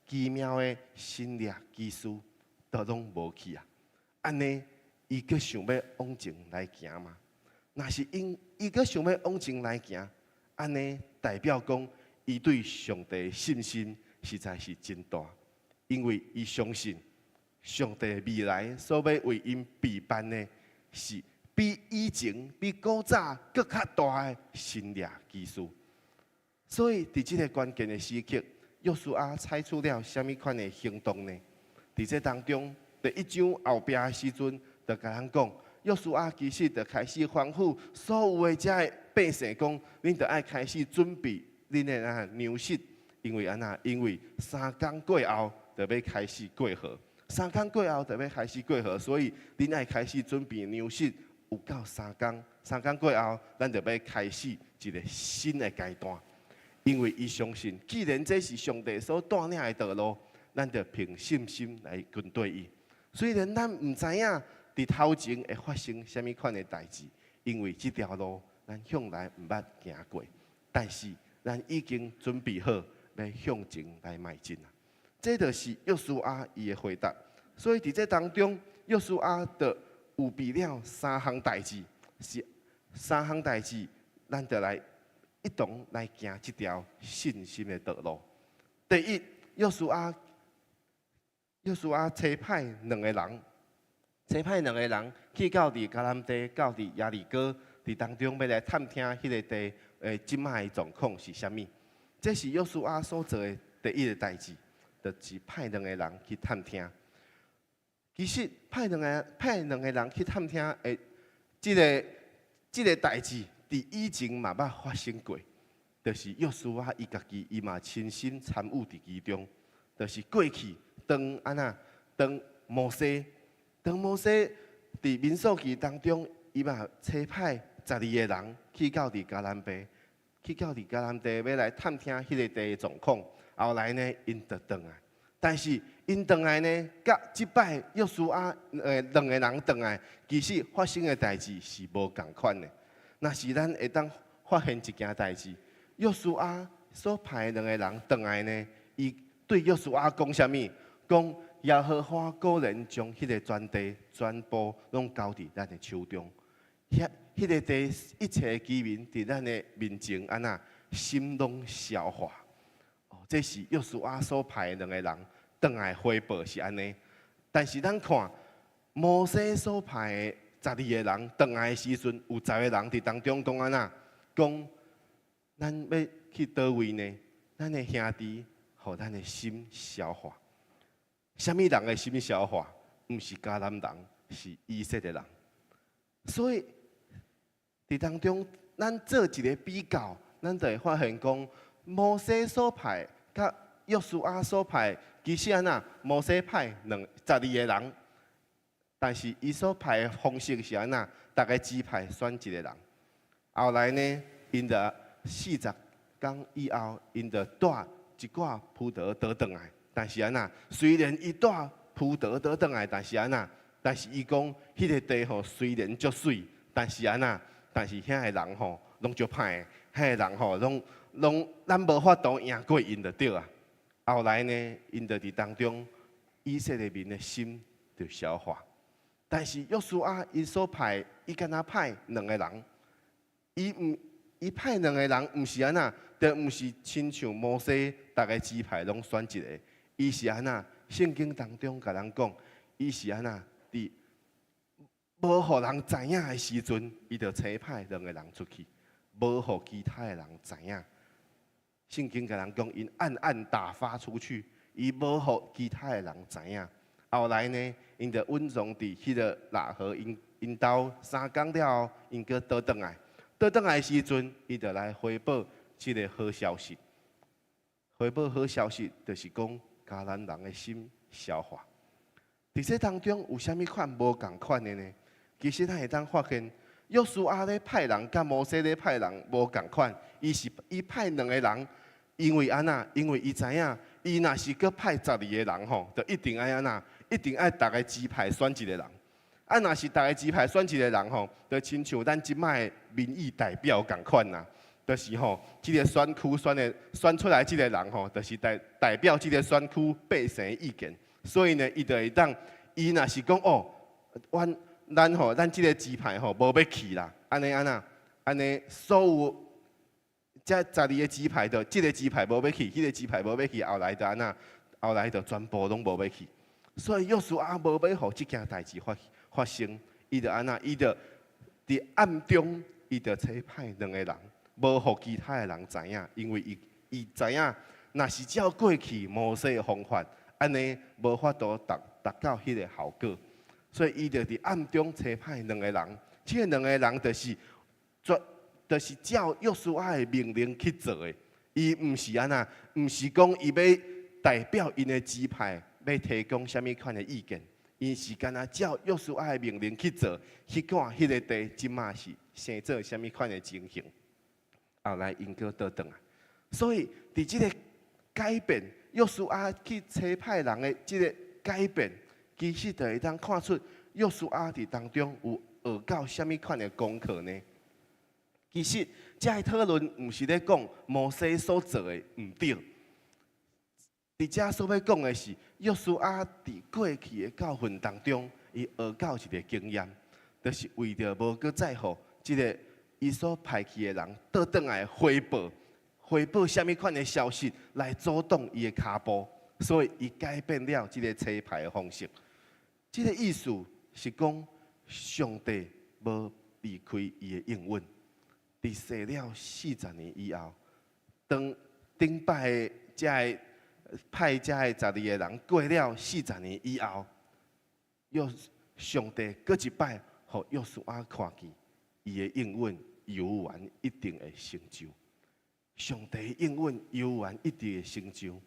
奇妙的神蹟奇事，都攏無去啊！按呢，伊閣想欲往前來行嗎？若是𪜶伊閣想欲往前來行，按呢代表講，伊對上帝的信心實在是真大，因為伊相信上帝未來所欲為𪜶備辦的是比以前、比古早閣較大的神蹟奇事。所以，佇這个關鍵的時刻，約書亞採取了啥物款的行動呢？佇這當中，第一章後壁的時陣，就共咱講，約書亞其實就開始吩咐所有的遮个百姓講，恁著愛開始準備恁的啊糧食，因為按怎？因為三工過後，就欲開始過河。三工過後，就欲開始過河，所以恁愛開始準備糧食，有夠三工。三工過後，咱就欲開始一个新的階段。因為伊相信，既然這是上帝所帶領的道路，咱就憑信心來跟綴伊。雖然咱毋知影佇頭前會發生啥物款的代誌，因為這條路咱向來毋捌行過，但是咱已經準備好欲向前來邁進啊！這就是約書亞伊的回答。所以佇這當中，約書亞就預備了三項代誌，是三項代誌，咱就來一同來行這條信心的道路。第一，約書亞差派兩个人，差派兩个人去到佇迦南地，到佇耶利哥，佇當中欲來探聽彼个地的這擺的狀況是啥物？這是約書亞所做的第一个代誌，就是派兩個人去探聽。其實派兩個人去探聽的這個代誌，佇以前嘛捌發生過，就是約書亞伊家己伊嘛親身參與佇其中，就是過去當按怎當摩西佇民數記當中，伊嘛差派12個人去到佇迦南地，去到佇迦南地欲來探聽彼个地的狀況。後來呢，𪜶就轉來，但是𪜶轉來呢，佮這擺約書亞兩個人轉來，其實發生的代誌是無仝款的。若是咱會當發現一件代誌，約書亞所派的兩個人轉來呢，伊對約書亞講啥物？講耶和華果然將彼个全地全部攏交佇咱的手中，遐彼个地一切居民佇咱的面前按怎心攏消化。哦，這是約書亞所派的兩個人轉來回報是按呢。但是咱看摩西所派的12個人轉來的時陣，有十個人佇當中講按怎？講咱欲去佗位呢？咱的兄弟，予咱的心消化。啥物人的心消化？毋是迦南人，是以色列人。所以佇當中，咱做一个比較，咱就會發現講，摩西所派佮約書亞所派，其實按怎？摩西派12個人，但是伊所派的方式是按怎？逐个支派選一个人。後來呢，𪜶就40工以後，𪜶就帶一寡葡萄倒轉來。但是按怎？雖然伊帶葡萄倒轉來，但是按怎？但是伊講，彼个地吼雖然足媠，但是按怎？但是遐个人吼攏足歹，遐个人吼攏攏咱無法度贏過𪜶就對啊。後來呢，𪜶就佇當中，以色列民的心就消化。但是約書亞伊所派，伊敢若派兩個人，伊毋伊派兩個人，毋是按怎？就毋是親像摩西，逐个支派攏選一个。伊是按怎？聖經當中共咱講，伊是按怎？佇無予人知影的時陣，伊就差派兩個人出去，無予其他的人知影。聖經共咱講，𪜶暗暗打發出去，伊無予其他的人知影。後來呢，𪜶就隱藏佇彼个喇合𪜶𪜶兜3工了後，𪜶閣倒轉來。倒轉來的時陣，伊就來回報這个好消息。回報好消息，就是講迦南人的心消化。佇這當中有啥物款無仝款的呢？其實咱會當發現，約書亞咧派人，佮摩西咧派人無仝款。伊是伊派兩個人，因為按怎？因為伊知影，伊若是閣派12個人吼，就一定愛按怎？一定愛逐个支派選一個人。啊，若是逐个支派選一個人吼，就親像咱這擺的民意代表仝款啦。就是吼，這个選區選的選出來這个人吼，就是代表這个選區百姓的意見。所以呢，伊就會當，伊若是講哦，阮咱吼，咱這个支派吼，無欲去啦，按呢按怎？按呢所有這12個支派就這个支派無欲去，彼个支派無欲去，後來就按怎？後來就全部攏無欲去。所以約書亞無欲予這件代誌發生，伊就按怎？伊就佇暗中，伊就差派兩個人，無予其他的人知影，因為伊伊知影，若是照過去摩西的方法，按呢無法度達達到彼个效果，所以伊就佇暗中差派兩個人，這兩個人就是絕，就是照約書亞的命令去做的。伊毋是按怎，毋是講伊欲代表𪜶的支派，欲提供啥物款的意見，𪜶是干焦照約書亞的命令去做，去看彼个地這馬是生做啥物款的情形。後來𪜶閣倒轉來，所以佇這个改變，約書亞去差派人的這个改變，其實就會當看出約書亞佇當中有學到啥物款的功課呢？其實這个討論毋是咧講摩西所做的毋對，佇遮所欲講的是約書亞佇過去的教訓當中，伊學到一个經驗，就是為著無閣再予這个伊所派去的人倒轉來回報，回報啥物款的消息來阻擋伊的跤步，所以伊改變了這个差派的方式。這个意思是講，上帝無離開伊的應允。佇踅了四十年以後，當頂擺的遮个派遮个十二個人過了四十年以後，約上帝閣一擺，予約書亞看見，伊的應允猶原一定會成就。上帝應允猶原一定會成就。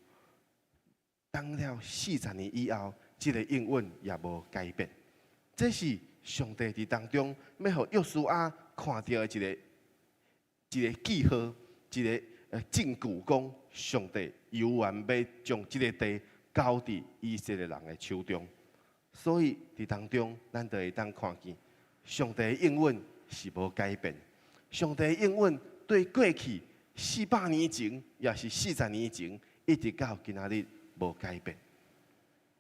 等了四十年以後，這个應允也無改變。這是上帝佇當中欲予約書亞看著的一个一个記號，一个證據，講上帝猶原欲將這个地交佇以色列人的手中。所以佇當中，咱就會當看見上帝的應允是無改變。上帝的應允對過去400年前，抑是40年前，一直到今仔日無改變。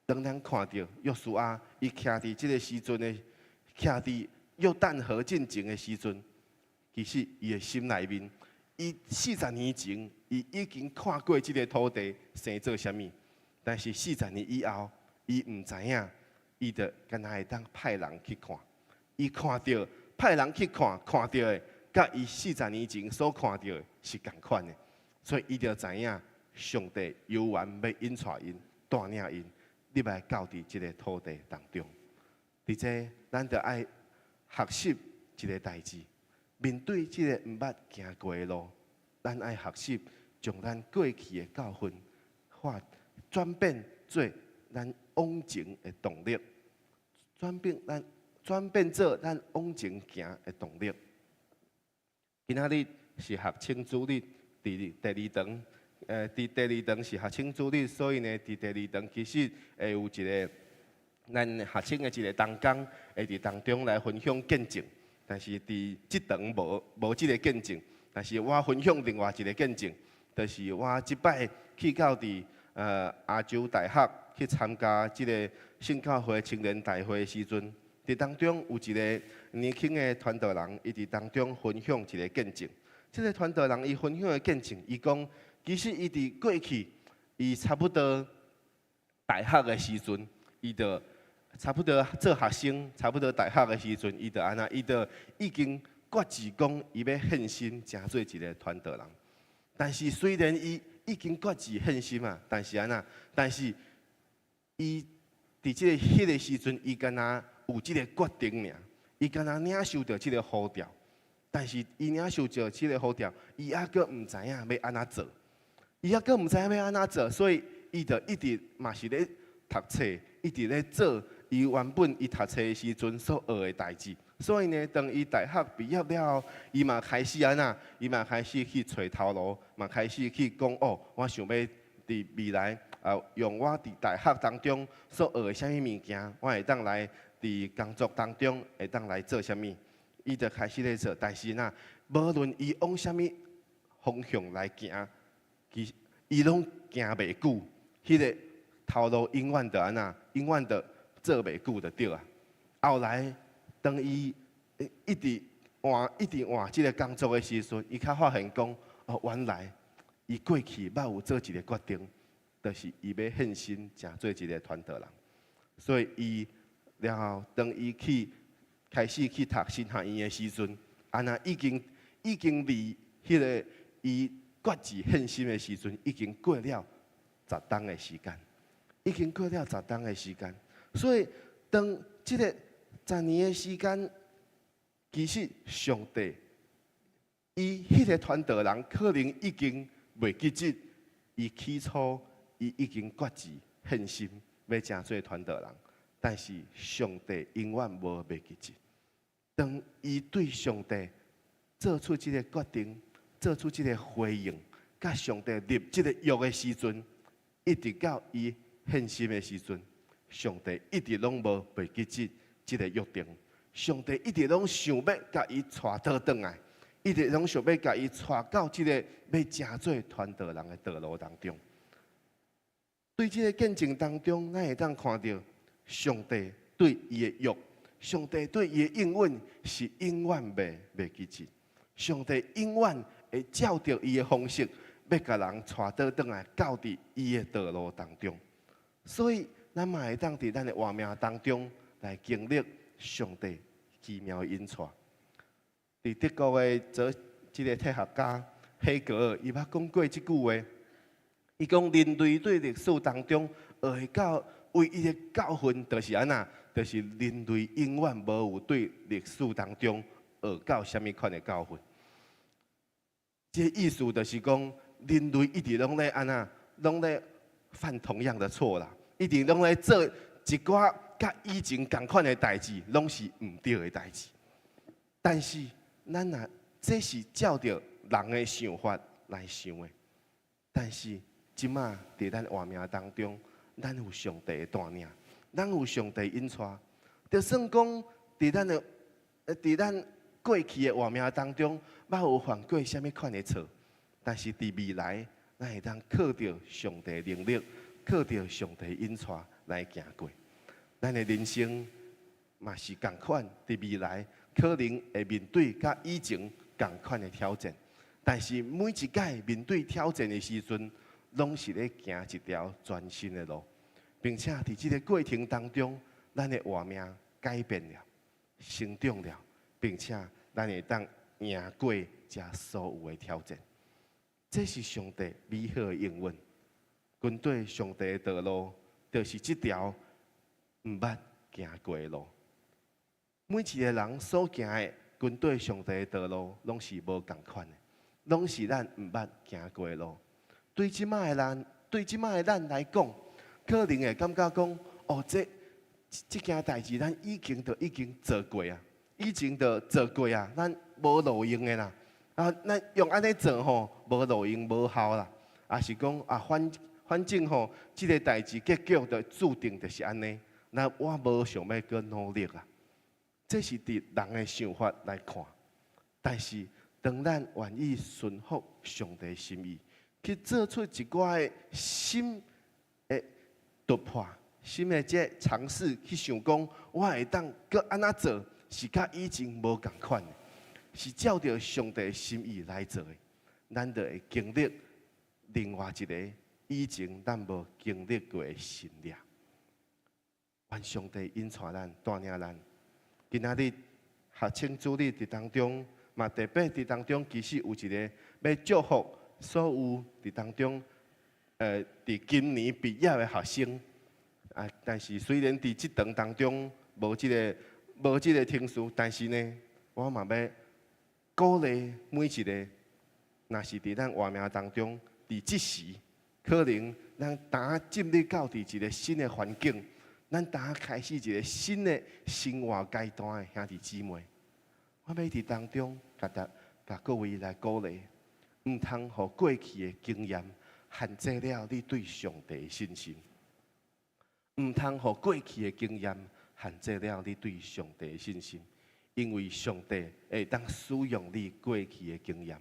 當咱看著約書亞，伊徛佇這个時陣的，徛佇約旦河進前的時陣，其實伊的心內面，伊四十年前，伊已經看過這个土地生做啥物，但是四十年以後，伊毋知影，伊就敢若會當派人去看，伊看著派人去看，看著的，佮伊四十年前所看著的是仝款的，所以伊就知影上帝猶原欲引帶𪜶，帶領𪜶入來到佇這个土地當中。佇這，咱著愛學習一个代誌，面對這个毋捌行過的路，咱愛學習將咱過去的教訓化轉變做咱往前的動力，轉變咱轉變做咱往前行的動力。今仔日是學青主日，佇第二堂，佇第二堂是學青主日，所以呢，佇第二堂其實會有一个咱學青的一个同工會佇當中來分享見證，但是佇這堂無無這个見證，但是我分享另外一个見證，就是我這擺去到佇亞洲大學去參加這个聖教會青年大會的時陣，佇當中有一个年輕的傳道人，伊佇當中分享一个見證。這个傳道人伊分享的見證，伊講其實伊佇過去，伊差不多大學的時陣，伊就差不多做學生，差不多大學的時陣，伊就按怎，伊就已經決志講，伊欲獻身成做一个傳道人。但是雖然伊已經決志獻身啊，但是按怎，但是伊佇這个彼个時陣，伊敢若有這个決定爾，伊敢若領受著這个呼召，但是伊領受著這个呼召，伊猶閣毋知影欲按怎做，伊猶閣毋知影欲按怎做，所以伊就一直嘛是咧讀冊，一直咧做伊原本伊讀冊的時陣所學的代誌。所以呢，當伊大學畢業了後，伊嘛開始按怎，伊嘛開始去揣頭路，嘛開始去講哦，我想欲佇未來啊，用我佇大學當中所學的啥物物件，我會當來佇工作當中會當來做啥物，伊就開始咧做。但是若無論伊往啥物方向來行，其實伊攏行袂久，彼个頭路永遠就按怎，永遠就做袂久就對啊。後來當伊一直換，一直換這个工作的時陣，伊才發現講，哦，原來伊過去捌有做一个決定，就是伊欲獻身成做一个傳道人。所以伊了後，當伊去開始去讀神學院的時陣，按怎已經已經離彼个伊決志獻身的時陣，已經過了十冬的時間，已經過了十冬的時間。所以當這个十年的時間，其實上帝伊彼个傳道人可能已經袂記得，伊起初伊已經決志獻身欲成做傳道人，但是上帝永遠無袂記得。當伊對上帝做出這个決定，做出這个回應，佮上帝立這个約的時陣，一直到伊獻身的時陣，上帝一直攏無袂記得這个約定。上帝一直攏想欲共伊帶倒轉來，一直攏想欲共伊帶到這个欲成做傳道人的道路當中。對這个見證當中，咱會當看著上帝對伊的約，上帝對伊的應允是永遠袂袂記得。上帝永遠會照著伊的方式，欲共人帶倒轉來到佇伊的道路當中。所以，咱嘛會當佇咱的活命當中來經歷上帝奇妙的引帶。佇德國的這个哲學家黑格爾，伊捌講過這句話。伊講人類對歷史當中學的教唯一的教訓，就是按怎？就是人類永遠無有對歷史當中學到啥物款的教訓。這個意思就是講，人類一直攏咧按怎？攏咧犯同樣的錯啦，一直攏咧做一寡佮以前仝款的代誌，攏是毋對的代誌。但是咱若這是照著人的想法來想的，但是這馬佇咱活命當中，咱有上帝的帶領，咱有上帝引帶。就算講佇咱過去的活命當中，捌有犯過啥物款的錯，但是佇未來，咱會當靠著上帝能力，靠著上帝引帶來行過。咱的人生嘛是仝款，佇未來可能會面對佮以前仝款的挑戰，但是每一擺面對挑戰的時陣，攏是咧行一條全新的路，並且佇這个過程當中，咱的活命改變了，成長了，並且咱會當贏過這所有的挑戰。這是上帝美好的應允。跟對上帝的道路，就是這條毋捌行過的路。每一个人所行的跟對上帝的道路，攏是無仝款的，攏是咱毋捌行過的路。對這擺的咱，對這擺的咱來講，可能會感覺講，哦，這件代誌咱以前就已經做過啊，以前就做過啊，咱無路用的啦。啊，咱用按呢做吼，無路用無效啦。抑是講啊，反正吼，這个代誌結局就注定就是按呢。那我無想欲閣努力啊。這是佇人的想法來看，但是當咱願意順服上帝心意，去做出一寡的新的突破、新的這嘗試，去想講，我會當閣按怎做，是佮以前無仝款的，是照著上帝心意來做的，咱就會經歷另外一个以前咱無經歷過的神蹟。願上帝引帶咱、帶領咱。今仔日學青主日佇當中，嘛特別佇當中，其實有一个欲祝福所有佇當中，佇今年畢業的學生。啊，但是雖然佇這場當中無這个程序，但是呢，我嘛欲鼓勵每一个，若是佇咱活命當中，佇這時可能咱剛進入到佇一个新的環境。咱剛開始一个新的生活階段的兄弟姊妹，我欲佇當中，共大共各位來鼓勵，毋通予過去的經驗限制了你對上帝的信心，毋通予過去的經驗限制了你對上帝的信心，因為上帝會當使用你過去的經驗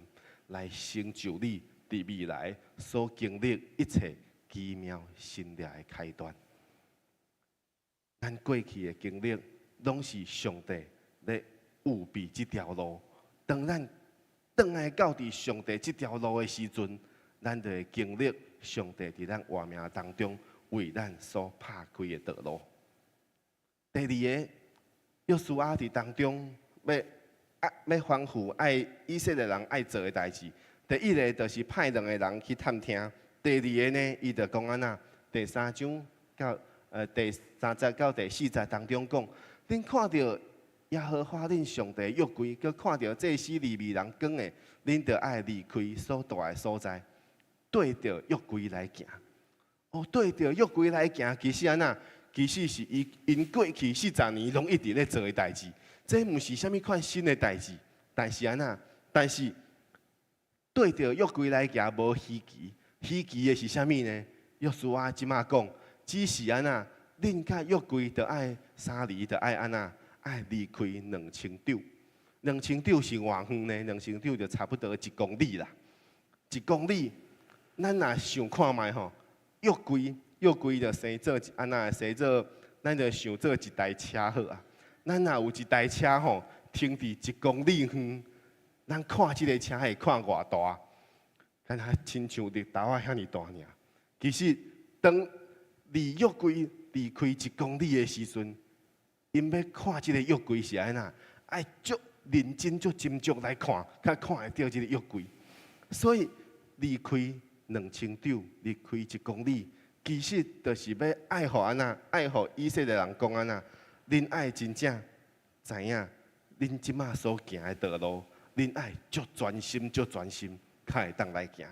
來成就你佇未來所經歷一切奇妙神蹟的開端。咱過去的經歷，攏是上帝咧預備這條路。當咱轉來到佇上帝這條路的時陣，咱就會經歷上帝佇咱活命當中為咱所拍開的道路。第二个，約書亞佇當中欲啊欲吩咐愛以色列人愛做的代誌。第一个就是派兩个人去探聽，第二个呢，伊就講按怎？第三章到第三節到第四節當中講，恁看著耶和華恁上帝約櫃，閣看著祭司利未人扛的，恁著愛離開所蹛的所在，對著約櫃來行。哦，對著約櫃來行，其實按怎？其實是伊𪜶過去40年攏一直咧做的代誌，這毋是啥物款新的代誌，但是按怎？但是對著約櫃來行無稀奇，稀奇的是啥物呢？約書亞這馬講，只是按怎？恁佮約櫃著愛三里，著愛按怎？愛離開2000肘，2000肘是偌遠呢？2000肘就差不多一公里啦。一公里，咱若想看覓吼，約櫃約櫃就生做按怎？生做，咱就想做一台車好啊。咱若有一台車吼，停佇一公里遠，咱看這个車會看偌大？敢若親像日頭仔遐爾大爾。其實，當離約櫃離開一公里的時陣，𪜶欲看這个約櫃是按怎？愛足認真足斟酌來看，較看會著這个約櫃。所以離開2000肘，離開1公里，其實就是欲愛予按怎，愛予以色列人講按怎，恁愛真正知影，恁這馬所行的道路，恁愛足專心，足專心，較會當來行。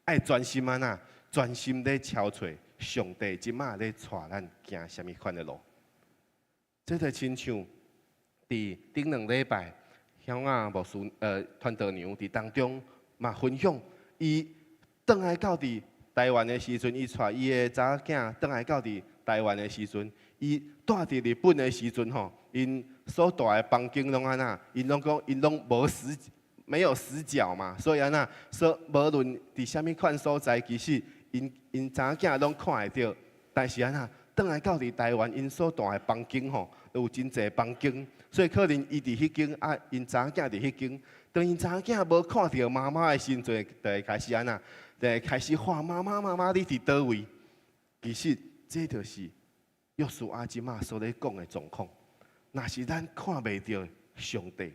愛專心按怎？專心咧搜揣上帝這馬咧帶咱行啥物款的路。這就親像佇頂兩禮拜，鄉下牧師傳道娘佇當中嘛分享，伊轉來到佇台灣的時陣，伊帶伊的查某囝轉來到佇台灣的時陣，伊住佇日本的時陣吼，𪜶所住的房間攏按怎？𪜶攏講𪜶攏無死沒有死角嘛，所以按怎？所無論佇啥物款所在，其實𪜶𪜶查某囝攏看會著。但是按怎？轉來到佇台灣，𪜶所住的房間吼，有真濟房間，所以可能伊佇彼間，啊，𪜶查某囝佇彼間。當𪜶查某囝無看著媽媽的時陣，就會開始按怎？就會開始喊媽媽媽媽，你佇佗位？其實這就是約書亞這馬所咧講的狀況。若是咱看袂著上帝，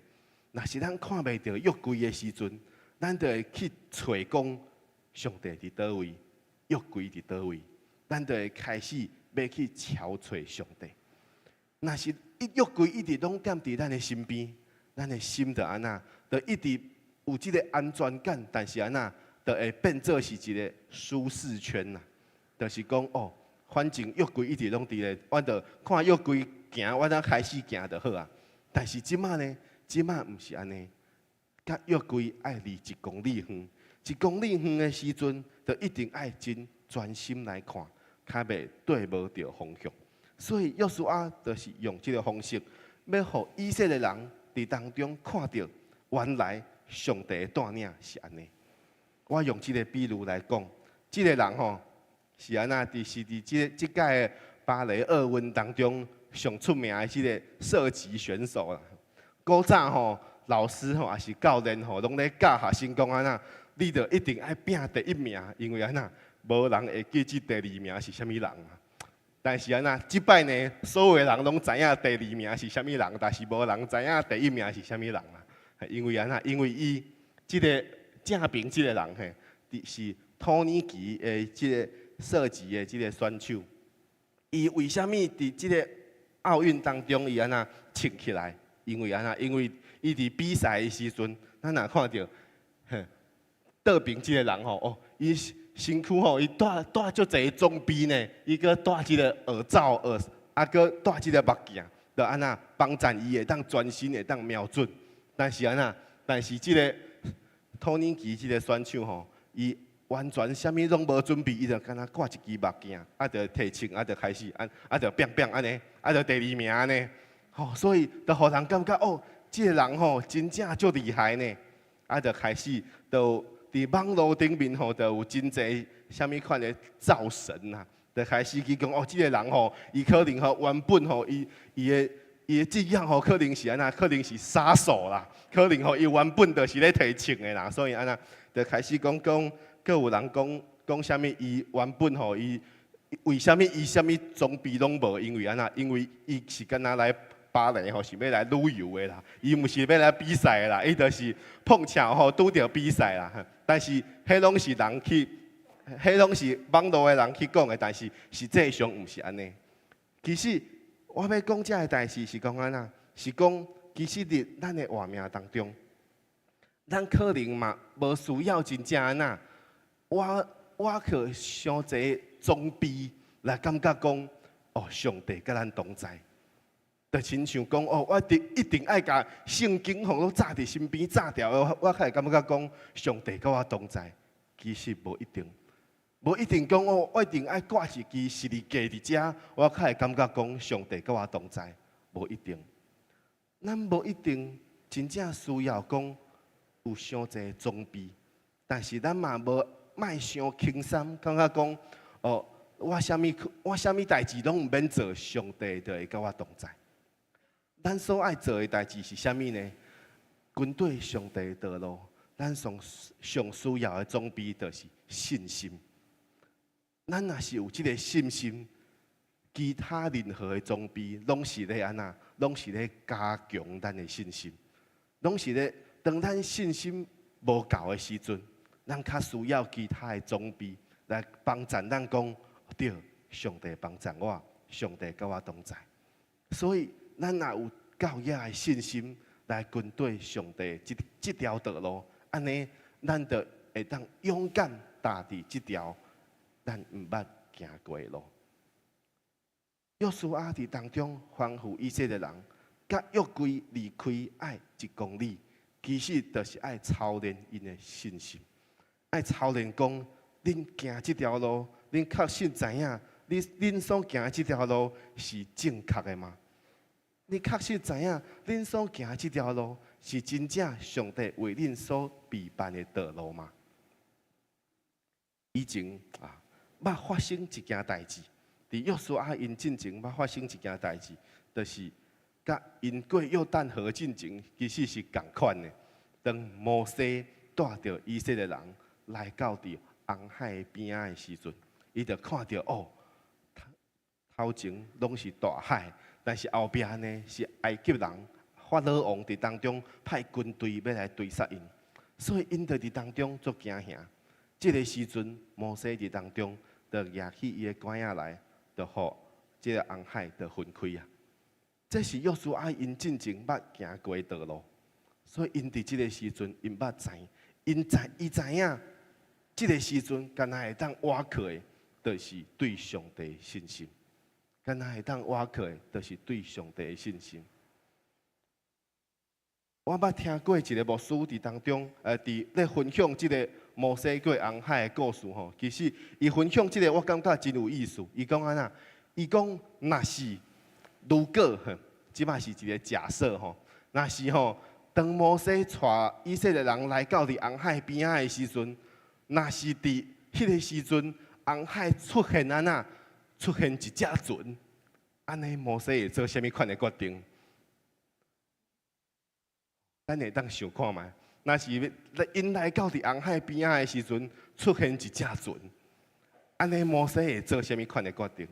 若是咱看袂著約櫃的時陣，咱就會去揣講上帝佇佗位，約櫃佇佗位，咱就會開始欲去搜揣上帝。若是約櫃一直攏踮佇咱的身邊，咱的心就按怎，就一直有這个安全感，但是按怎，就會變做是一个舒適圈啦。就是講哦，反正約櫃一直攏佇咧，我就看約櫃行，我才開始行就好啊。但是這馬呢，這馬毋是按呢，佮約櫃愛離1公里遠，1公里遠的時陣，就一定愛真專心來看，較袂對無著方向。所以約書亞就是用這个方式，欲予以色列人佇當中看著，原來上帝的帶領是按呢。我用這个比喻來講，這个人吼是按怎？佇是佇這這屆的巴黎奧運當中上出名的這个射擊選手啦。古早吼老師吼抑是教練吼，攏咧教學生講按怎，你著一定愛拼第一名，因為按怎，無人會記這第二名是啥物人啊。但是按怎，這擺呢，所有的人攏知影第二名是啥物人，但是無人知影第一名是啥物人啊。因為按怎，因為伊這个正邊這个人嘿，是土耳其的這个射擊的這个選手。伊為啥物佇這个奧運當中伊按怎穿起來？因為按怎？因為伊佇比賽的時陣，咱若看著，嘿，倒邊這个人吼，哦，伊身軀吼，伊帶帶足濟裝備呢，伊閣戴這个耳罩耳，啊，閣戴這个目鏡，就按怎幫助伊會當專心會當瞄準。但是按怎？但是這个土耳其這个選手吼，伊完全啥物攏無準備，伊就干焦掛一支目鏡，啊，就提槍，啊，就開始，啊，啊，就變變按呢，啊，就第二名按呢。吼，所以就予人感覺哦，這个人吼真正足厲害呢。啊，就開始就佇網路頂面吼，就有真濟啥物款的造神啊，就開始去講哦，這个人吼，伊可能吼原本吼，伊伊的伊的職業吼，可能是按怎，可能是殺手啦，可能吼伊原本就是咧提槍的啦，所以按怎就開始講講，閣有人講講啥物，伊原本吼伊為啥物伊啥物裝備攏無？因為按怎？因為伊是干焦來巴黎吼，是欲來旅遊的啦，伊毋是欲來比賽的啦，伊就是碰巧吼拄著比賽啦。但是彼攏是人去，彼攏是網路的人去講的，但是實際上毋是按呢。其實我欲講這个代誌是講按怎？是講其實佇咱的活命當中，咱可能嘛無需要真正按怎，我我靠傷濟裝備來感覺講，哦，上帝佮咱同在。就親像講哦，我一定愛共聖經吼攏紮佇身邊紮牢，我較會感覺講上帝佮我同在。其實無一定，無一定講哦，我一定愛掛一支十字架佇遮，我較會感覺講上帝佮我同在。無一定，咱無一定真正需要講有傷濟裝備，但是咱嘛無莫傷輕鬆，感覺講哦，我啥物代誌攏毋免做，上帝就會佮我同在。咱所愛做的代誌是啥物呢？跟對上帝的道路，咱上上需要的裝備就是信心。咱若是有這个信心，其他任何的裝備攏是咧按怎，攏是咧加強咱的信心。攏是咧，當咱信心無夠的時陣，咱較需要其他的裝備來幫助咱講，對，上帝幫助我，上帝佮我同在。所以，咱若有夠額的信心來跟綴上帝這這條道路，按呢，咱就會當勇敢踏佇這條咱毋捌行過的路。約書亞佇當中吩咐以色列人，佮約櫃離開愛一公里，其實就是愛操練𪜶的信心，愛操練講，恁行這條路，恁確實知影，你恁所行的這條路是正確的嗎？你確實知影，恁所行的這條路是真正上帝為恁所備辦的道路嗎？以前啊，捌發生一件代誌，佇約書亞𪜶進前捌發生一件代誌，就是佮𪜶過約旦河進前，其實是仝款的。當摩西帶著以色列人來到佇紅海邊仔的時陣，伊就看著哦，頭前攏是大海，但是後壁呢是埃及人法老王佇當中派軍隊欲來追殺𪜶，所以𪜶就佇當中足驚嚇。這个時陣，摩西佇當中就舉起伊的拐仔來，就予這个紅海就分開啊。這是約書亞𪜶進前捌行過的道路，所以𪜶佇這个時陣，𪜶捌知，𪜶知伊知影，這个時陣敢若會當倚靠的，就是對上帝的信心；敢若會當倚靠的，就是對上帝的信心。我捌聽過一个牧師佇當中，佇咧分享這个摩西過紅海的故事吼。其實伊分享這个，我感覺真有意思。伊講按怎？伊講若是如果，這擺是一个假設吼。若是吼，當摩西帶以色列人來到佇紅海邊仔的時陣，若是佇彼个時陣，紅海出現按怎？出現一隻船，按呢摩西會做啥物款的決定？咱會當想看覓？若是𪜶來到佇紅海邊仔的時陣，出現一隻船，按呢摩西會做啥物款的決定？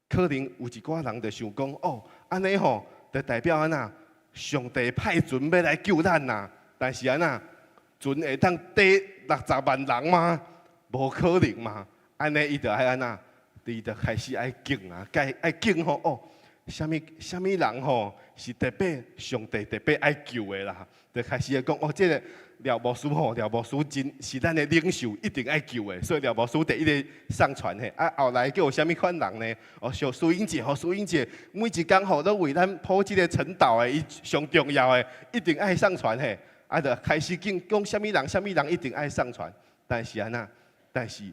可能有一寡人就想講：哦，按呢吼，就代表按怎？上帝派船欲來救咱啦。但是按怎？船會當載60萬人嗎？無可能嘛。按呢，伊就愛按怎？伊就開始愛敬啊，該愛敬吼哦。啥物啥物人吼是特別上帝特別愛救的啦，就開始講哦，這个廖牧師吼，廖牧師真是咱的領袖，一定愛救的，所以廖牧師第一个上船嘿。啊，後來閣有啥物款人呢？哦，像蘇英姐吼，蘇英姐每一工吼攏為咱鋪這个晨禱的，伊上重要的，一定愛上船嘿。啊，就開始講講啥物人，啥物人一定愛上船，但是按怎？但是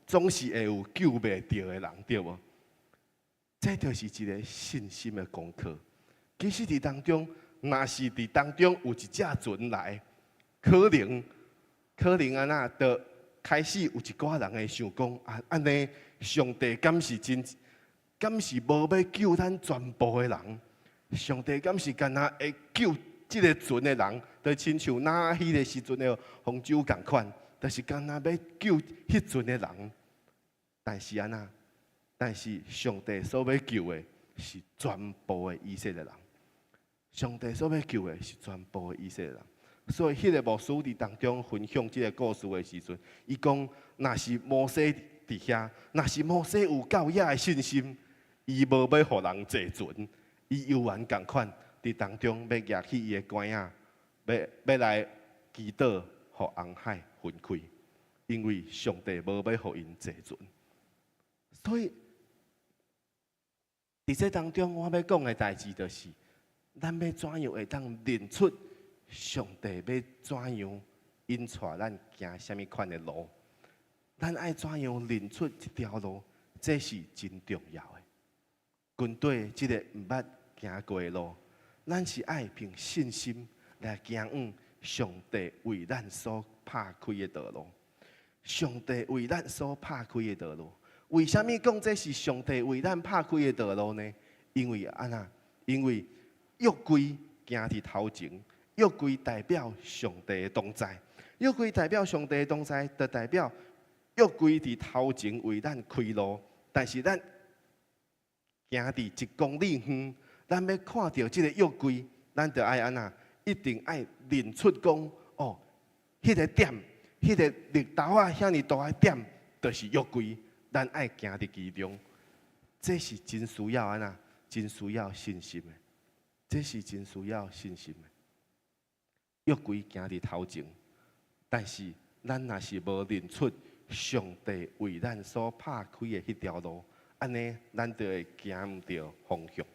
總是會有救袂著的人，對無？這就是一个信心的功課。其實佇當中，若是佇當中有一隻船來，可能可能按怎，就開始有一寡人會想講啊，按呢上帝敢是真，敢是無欲救咱全部的人？上帝敢是干焦會救這个船的人？就親像挪亞彼个時陣的方舟仝款，就是干焦欲救彼船的人。但是按怎？但是上帝所欲救的是全部的以色列人。上帝所欲救的是全部的以色列人。所以，彼个牧師佇當中分享這个故事的時陣，伊講：若是摩西佇遐，若是摩西有夠額的信心，伊無欲予人坐船，伊猶原仝款佇當中欲舉起伊的拐仔，欲欲來祈禱，予紅海分開，因為上帝無欲予𪜶坐船。所以，佇這當中，我欲講的代誌就是，咱欲怎樣會當認出上帝欲怎樣引帶咱行啥物款的路？咱愛怎樣認出這條路？這是真重要的。跟綴這个毋捌行過的路，咱是愛憑信心來行往上帝為咱所拍開的道路。上帝為咱所拍開的道路。為啥物講這是上帝為咱拍開的道路呢？因為按怎？因為約櫃行佇頭前，約櫃代表上帝的同在，約櫃代表上帝的同在，就代表約櫃佇頭前為咱開路。但是咱行佇一公里遠，咱欲看著這个約櫃，咱著愛按怎，一定愛認出講，哦，彼個點，彼個綠豆仔遐爾大的點，就是約櫃，咱愛行佇其中。這是真需要按怎，真需要信心的。這是真需要信心的。約櫃行佇頭前，但是咱若是無認出上帝為咱所拍開的彼條路，按呢，咱就會行毋著方向。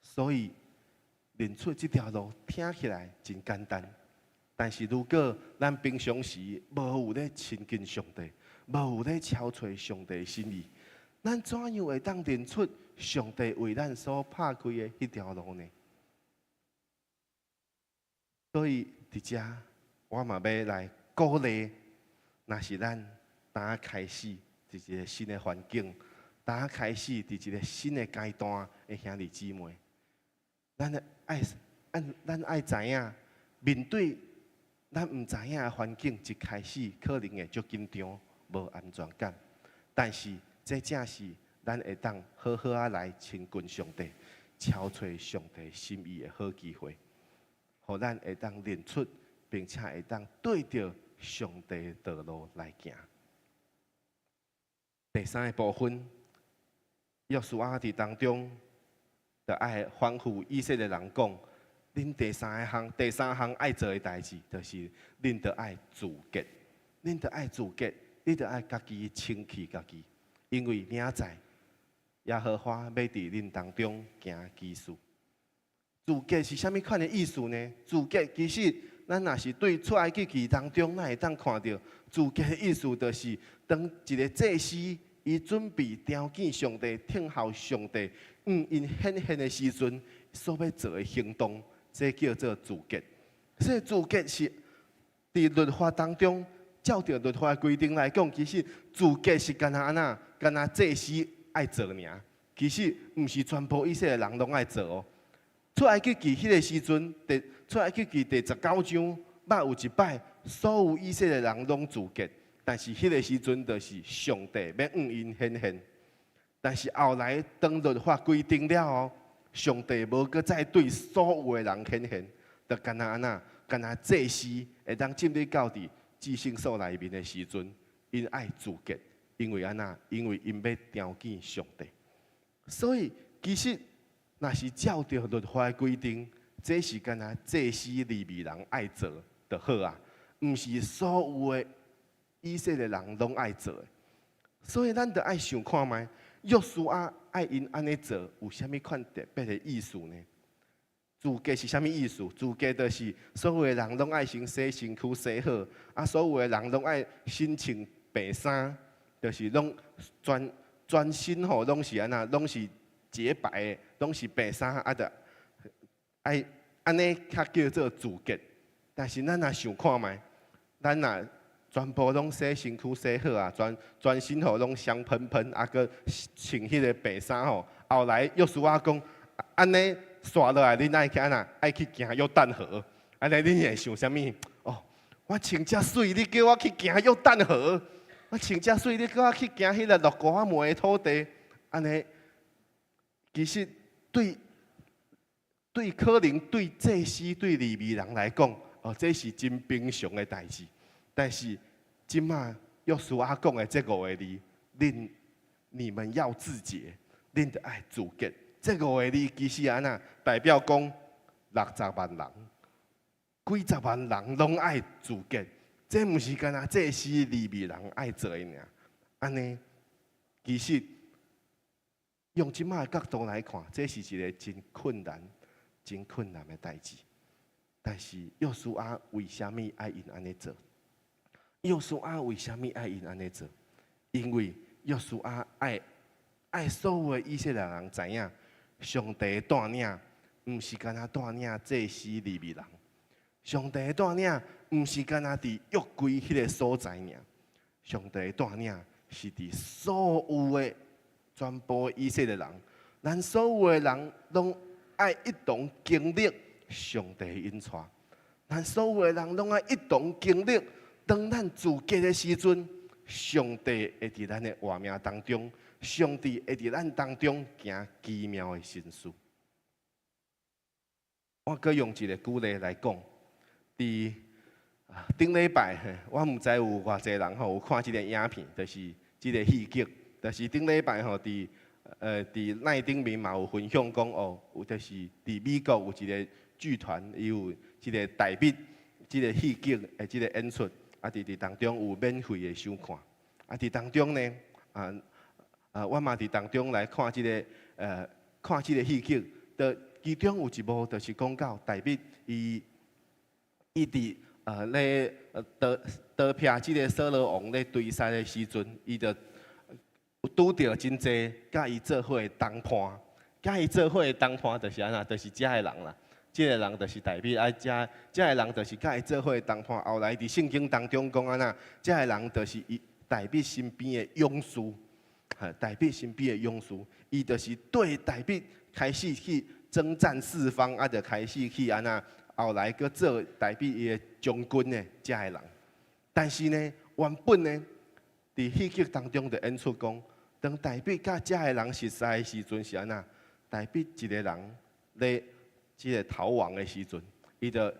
所以認出這條路聽起來真簡單，但是如果咱平常時無有咧親近上帝，無有咧敲揣上帝心意，咱怎樣會當認出上帝為咱所拍開的彼條路呢？所以佇遮，我嘛欲來鼓勵，若是咱剛開始佇一個新的環境，剛開始佇一個新的階段的兄弟姊妹，咱愛知影，面對咱毋知影的環境，一開始可能會足緊張、無安全感。但是這正是咱會當好好仔來親近上帝、敲揣上帝心意的好機會，予咱會當認出，並且會當對著上帝道路來行。第三个部分，約書亞佇當中，就愛吩咐以色列人講：恁第三項愛做的代誌，就是恁著愛自潔，恁著愛自潔，你著愛家己清氣家己，因為明仔載耶和華欲佇恁當中行奇事。自潔是啥物款的意思呢？自潔其實，咱若是對出埃及記當中，咱會當看著自潔的意思，就是當一個祭司伊準備朝見上帝、聽候上帝，向𪜶顯現的時陣，所欲做的行動，這叫做自潔。所以自潔是佇律法當中，照著律法規定來講，其實自潔是干焦按怎，干焦祭司愛做爾。其實毋是全部以色列人攏愛做哦。出埃及記彼個時陣，第出埃及記第19章，捌有一擺，所有以色列人攏自潔，但是彼個時陣就是上帝欲向𪜶顯現。但是後來當律法規定了後，上帝無閣再對所有的人顯現，就干焦按怎，干焦祭司會當進入到佇至聖所內面的時陣，𪜶愛自潔，因為按怎？因為𪜶欲朝見上帝。所以其實，若是照著律法規定，這是干焦祭司利未人愛做就好啊，毋是所有的以色列人攏愛做的。所以咱著愛想看覓，約書亞愛𪜶按呢做，有啥物款特別的意思呢？自潔是啥物意思？自潔就是所有的人攏愛先洗身軀洗好，啊，所有的人攏愛身穿白衫，就是攏全全身吼攏是按怎，攏是潔白的，攏是白衫，啊，著愛按呢較叫做自潔。但是咱若想看覓，咱若全部攏洗身軀洗好啊，全全身吼攏香噴噴，啊，閣穿彼個白衫吼。後來約書亞講，按呢紲落來，恁愛去按怎？愛去行約旦河。按呢恁會想啥物？哦，我穿遮媠，你叫我去行約旦河？我穿遮媠，你叫我去行彼個綠瓜仔糜的土地？按呢，其實對對可能對祭司對利未人來講，哦，這是真平常的代誌。但是這馬約書亞講的這五個字，恁你們要自潔，恁著愛自潔。這五個字其實按怎代表講60萬人，幾十萬人攏愛自潔。這毋是干焦祭司利未人愛做的爾。按呢，其實用這馬的角度來看，這是一個真困難、真困難的代誌。但是約書亞為啥物愛𪜶按呢做？約書亞為啥物愛𪜶按呢做？因為約書亞愛愛所有的以色列人知影，上帝帶領，毋是干焦帶領祭司利未人。上帝帶領，毋是干焦佇約櫃彼個所在爾。上帝帶領是佇所有的全部以色列人，咱所有的人攏愛一同經歷上帝的引帶。咱所有的人攏愛一同經歷，當咱自潔的時陣，上帝會佇咱的活命當中，上帝會佇咱當中行奇妙的神事。我閣用一个舉例來講，佇頂禮拜，我毋知有偌濟人吼有看這个影片，就是這个戲劇，就是頂禮拜吼佇內頂面嘛有分享講哦，有就是佇美國有一个劇團，伊有這个大衛這个戲劇的這个演出，啊佇當中有免費的收看，啊佇當中呢，我嘛佇當中來看這个看這个戲劇，的其中有一幕就是講到大衛伊佇咧逃避這个掃羅王咧追殺的時陣，伊就拄著真濟佮伊做伙的同伴，佮伊做伙的同伴就是按怎，就是遮个人啦。這个人就是大衛，啊，遮個人就是佮伊做伙的同伴。後來佇聖經當中講按怎，遮個人就是伊大衛身邊的勇士，哈，大衛身邊的勇士，伊就是對大衛開始去征戰四方，啊，就開始去按怎，後來閣做大衛伊的將軍的遮個人。但是呢，原本呢，佇戲劇當中就演出講，當大衛佮遮個人熟似的時陣是按怎？大衛一个人咧這个逃亡的時陣，伊就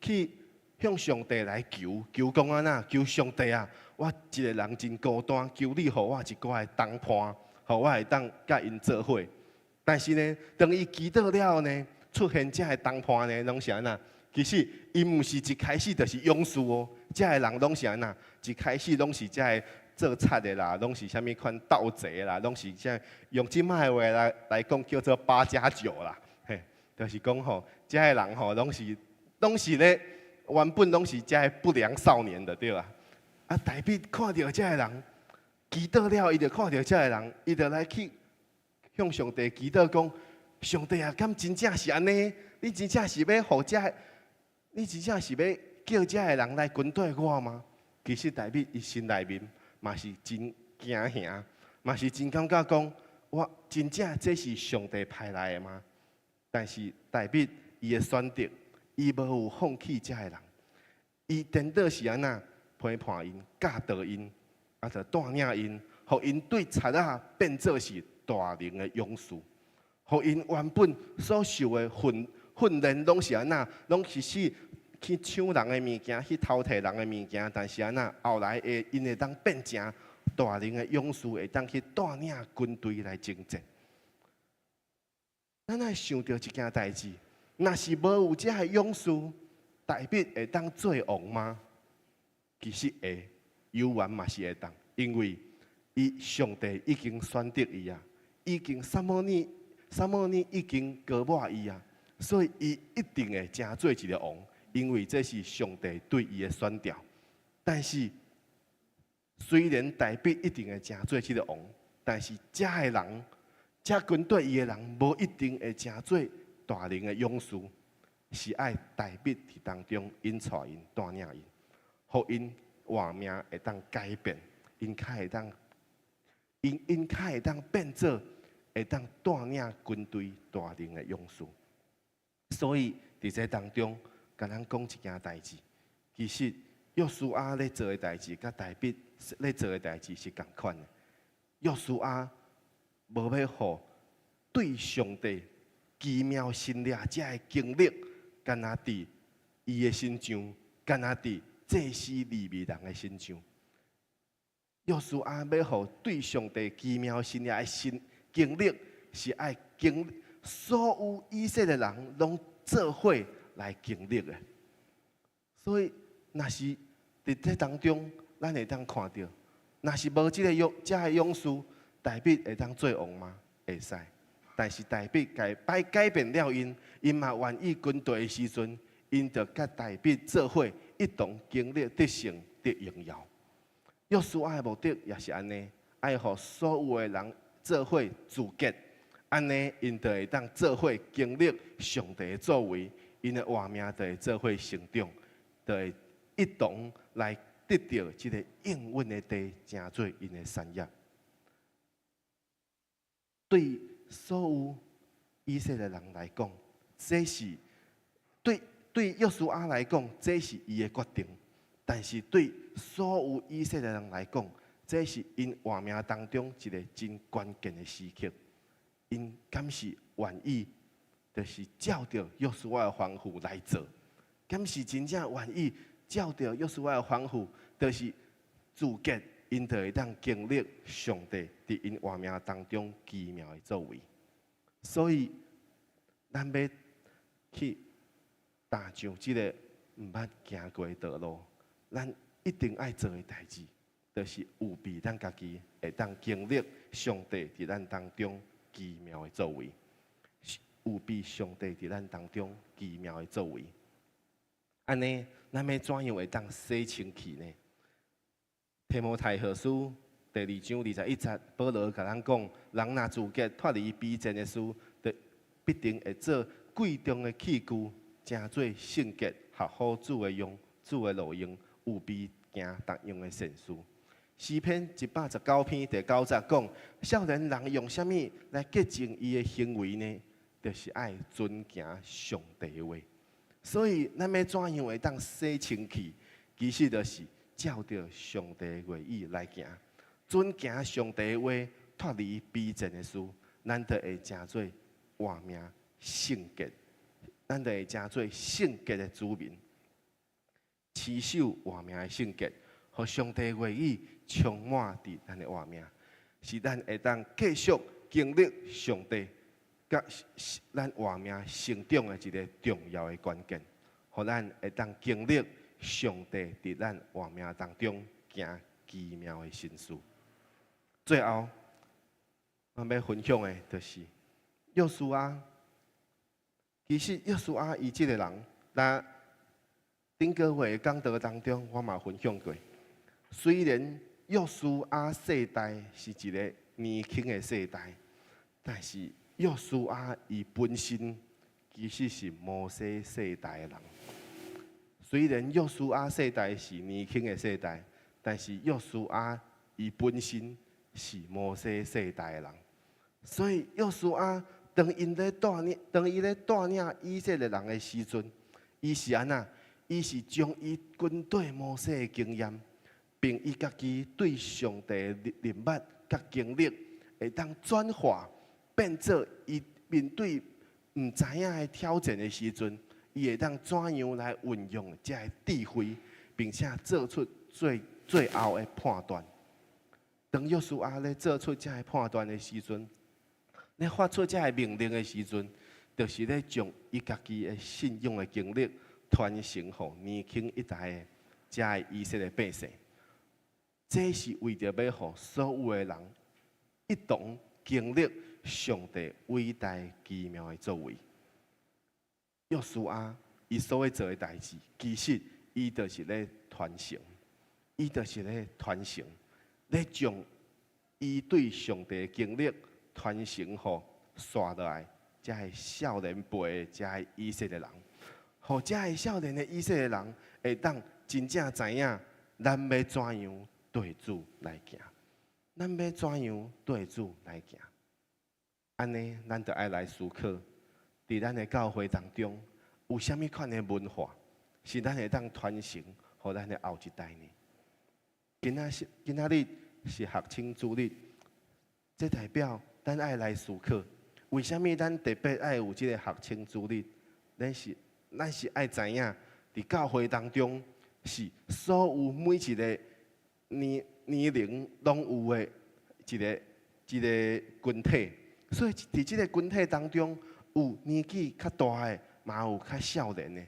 去向上帝來求，求講按怎？求上帝啊！我一个人真孤單，求你予我一寡的同伴，予我會當佮𪜶做伙。但是呢，當伊祈禱了後呢，出現遮个同伴呢，攏是按怎？其實𪜶毋是一開始就是勇士哦，遮个人攏是按怎？一開始攏是遮个做賊的啦，攏是啥物款盜賊啦，攏是啥用這擺的話來講叫做八加九啦，嘿，就是講吼，遮个人吼攏是咧原本攏是遮个不良少年的對吧？啊，大衛看著遮个人，祈禱了，伊就看著遮个人，伊就來去向上帝祈禱講：上帝啊，敢真正是按呢？你真正是欲予遮？你真正是欲叫遮个人來軍隊我嗎？其實大衛伊心內面嘛是真驚嚇，嘛是真感覺講，我真正這是上帝派來的嗎？但是大衛伊的選擇，伊無有放棄遮個人，伊顛倒是按怎陪伴𪜶、教導𪜶，啊，就帶領𪜶，予𪜶對賊仔變做是大能的勇士，予𪜶原本所受的訓練攏是按怎，攏是去搶人的物件，去偷提人的物件，但是按怎後來會𪜶會當變成大能的勇士，會當去帶領軍隊來征戰。咱愛想著一件代誌，若是無有這个勇士，大衛會當做王嗎？其實會，猶原嘛是會當，因為伊上帝已經選擇伊啊，已經撒母耳已經膏抹伊啊，所以伊一定會成做一个王，因為這是上帝對伊的選召。但是雖然大衛一定會成做這个王，但是遮个人，遮軍隊伊的人，無一定會成做大能的勇士，是愛大衛佇當中引帶𪜶、帶領𪜶，予𪜶活命會當改變，𪜶較會當變做會當帶領軍隊大能的勇士。所以佇這當中，共咱講一件代誌，其實約書亞咧做的代誌，佮大衛咧做的代誌是仝款的。約書亞無欲予對上帝奇妙神蹟這个經歷，干焦佇伊的身上，干焦佇祭司利未人的身上。約書亞欲予對上帝奇妙神蹟的神經歷，是愛經所有以色列人攏做伙來經歷的。所以，若是佇這當中，咱會當看著，若是無這个勇士，大衛會當做王嗎？會使。但是大衛改變了𪜶，𪜶嘛願意跟隨的時陣，𪜶就佮大衛做伙一同經歷得勝得榮耀。約書亞的目的也是按呢，愛予所有的人做伙聚結，按呢𪜶就會當做伙經歷上帝的作為，𪜶的活命就會做伙成長，就會一同來得著這个應允的地，成做𪜶的產業。對所有以色列人來講，這是對約書亞來講，這是伊的決定；但是對所有以色列人來講，這是𪜶活命當中一个真關鍵的時刻。𪜶敢是願意就是照著約書亞的吩咐來做。敢是真正願意照著約書亞的吩咐，就是自潔，𪜶就會當經歷上帝佇𪜶活命當中奇妙的作為。所以，咱欲去踏上這个毋捌行過的道路，咱一定愛做的代誌，就是預備咱家己會當經歷上帝佇咱當中奇妙的作為，預備上帝佇咱當中奇妙的作為。按呢，咱欲怎樣會當洗清氣呢？提摩太後書第二章21節，保羅共咱講：人若自潔脫離卑賤的事，就必定會做貴重的器具，成做聖潔、合乎主的用、主的路用，預備行逐樣的善事。詩篇119篇第九節講：少年人用啥物來潔淨伊的行為呢？就是愛遵行上帝的話。所以，咱欲怎樣會當洗清氣？其實就是照著上帝的話語來行，遵行上帝的話，脫離卑賤的事，咱就會成做活命聖潔，咱就會成做聖潔的子民，持守活命的聖潔，予上帝的話語充滿佇咱的活命，是咱會當繼續經歷上帝佮咱活命成長的一个重要的關鍵，予咱會當經歷上帝佇咱活命當中行奇妙的神事。最後，我欲分享的就是約書亞。其實約書亞伊這个人，那頂個月講道當中，我嘛分享過。雖然約書亞世代是一个年輕的世代，但是約書亞伊本身其實是摩西世代的人。雖然約書亞世代是年輕的世代，但是約書亞伊本身是摩西世代的人。所以約書亞當𪜶咧帶領，當伊咧帶領以色列人的時陣，伊是按怎？伊是將伊跟綴摩西的經驗，並伊家己對上帝的認捌佮經歷，會當轉化變做伊面對毋知影的挑戰的時陣，伊會當怎樣來運用這个智慧，並且做出最最後的判斷。當約書亞咧做出這个判斷的時陣，咧發出這个命令的時陣，就是咧將伊家己的信仰的經歷傳承予年輕一代的這个以色列百姓。這是為著欲予所有的人一同經歷上帝偉大奇妙的作為。約書亞伊所欲做的代誌，其實伊就是咧傳承，伊就是咧傳承，咧將伊對上帝的經歷傳承予紲落來，這个少年輩的這个以色列人，予這个少年的以色列人會當真正知影，咱欲怎樣對主來行，咱欲怎樣對主來行。按呢，咱就愛來思考，佇咱的教會當中，有啥物款的文化，是咱會當傳承予咱的後一代呢？今仔是今仔日是學青主日，這代表咱愛來思考，為啥物咱特別愛有這个學青主日？咱是愛知影，佇教會當中是所有每一个年齡攏有的一个一个群體，所以佇這个群體當中，有年紀較大的，嘛有較少年的。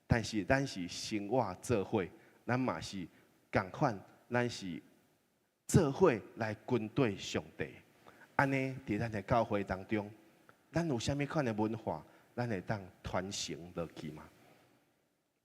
但是咱是生活做伙，咱嘛是仝款，咱是做伙來跟綴上帝。按呢，佇咱的教會當中，咱有啥物款的文化，咱會當傳承落去嗎？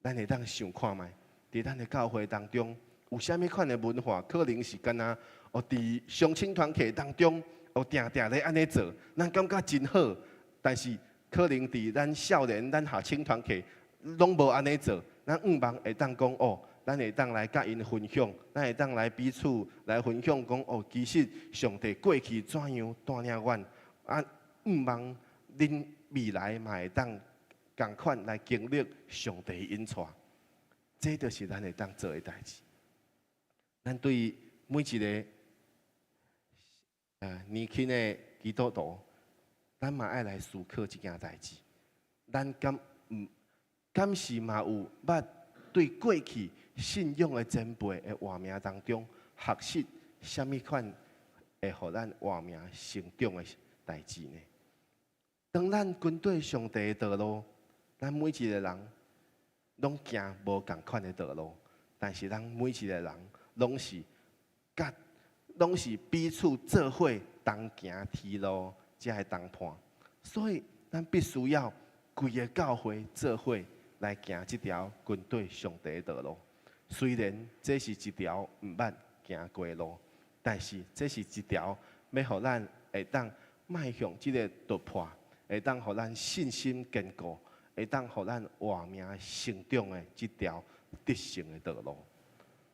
咱會當想看覓？佇咱的教會當中，有啥物款的文化，可能是敢若哦，佇相親團契當中，哦，定定咧按呢做，咱感覺真好。但是可能佇咱少年、咱學青團契，攏無按呢做。咱向望會當講哦，咱會當來佮𪜶分享，咱會當來彼此來分享講哦，其實上帝過去怎樣帶領阮，啊，向望恁未來嘛會當仝款來經歷上帝引帶，這就是咱會當做的代誌。咱對每一个年輕的基督徒，咱嘛愛來思考這件代誌。咱敢毋敢是嘛有捌對過去信仰的前輩的活命當中學習啥物款會予咱活命成長的代誌呢？當咱跟綴上帝的道路，咱每一個人攏行無仝款的道路，但是咱每一個人攏是佮攏是彼此做伙同行天路，才會同伴。所以咱必須要規个教會做伙來行這條跟綴上帝的道路。雖然這是一條毋捌行過的路，但是這是一條欲予咱會當邁向這个突破，會當予咱信心堅固，會當予咱活命成長的這條得勝的道路。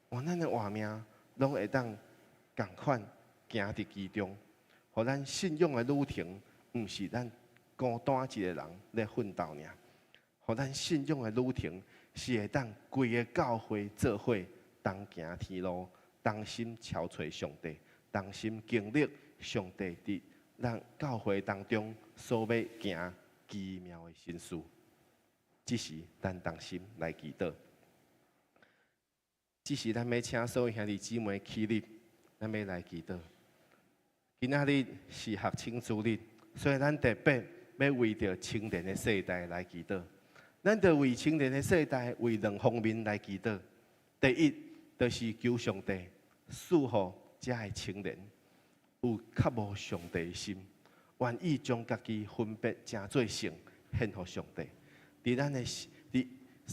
願咱的活命攏會當仝款行佇其中，予咱信仰的旅程，毋是咱孤單一个人咧奮鬥爾，予咱信仰的旅程是會當規个教會做伙同行天路，同心朝揣上帝，同心經歷上帝佇咱教會當中所欲行奇妙的神事。這時咱同心來祈禱。這時咱欲請所有兄弟姊妹起立，咱欲來祈禱。今仔日是學青主日，所以咱特別欲為著青年的世代來祈禱。咱著為青年的世代為兩方面來祈禱。第一，就是求上帝賜予遮的青年有渴慕上帝的心，願意將家己分別成做聖獻予上帝。佇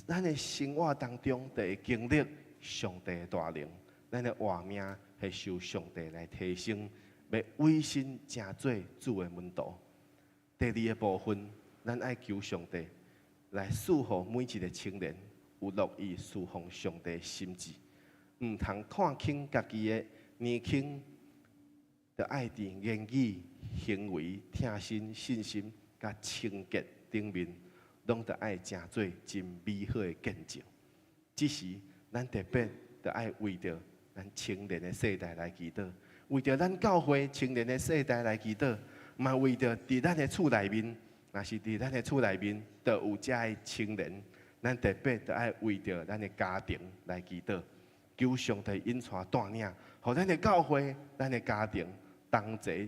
咱的生活當中，就會經歷上帝的大能，咱的活命會受上帝來提升，欲委身成做主的門徒。第二個部分，咱愛求上帝來賜予每一個青年有樂意侍奉上帝的心志，毋通看輕家己的年輕，著愛佇言語、行為、疼心、信心佮清潔頂面，攏著愛成做真美好的見證。這時，咱特別著愛為著咱青年的世代來祈禱，為著咱教會青年的世代來祈禱，嘛為著佇咱的厝內面，若是佇咱的厝內面，著有遮的青年，咱特別著愛為著咱的家庭來祈禱，求上帝引帶帶領，予咱的教會、咱的家庭同齊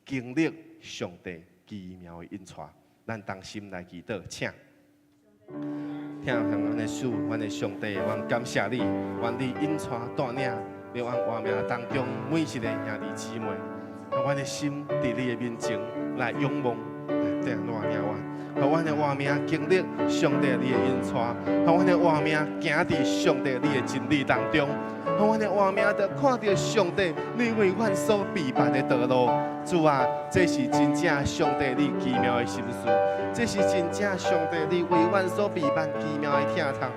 經歷上帝奇妙的引帶。咱同心來祈禱，請。疼惜阮的主，阮的上帝，阮感謝你，願你引帶帶領，佇阮活命當中每一個兄弟姊妹，讓阮的心佇你的面前來仰望，來帶領阮，予阮的活命經歷上帝你的引帶，予阮的活命行佇上帝你的真理當中，予阮的活命著看著上帝你為阮所備辦的道路。主啊，這是真正上帝你奇妙的心思，這是真正上帝你為阮所備辦奇妙的疼痛。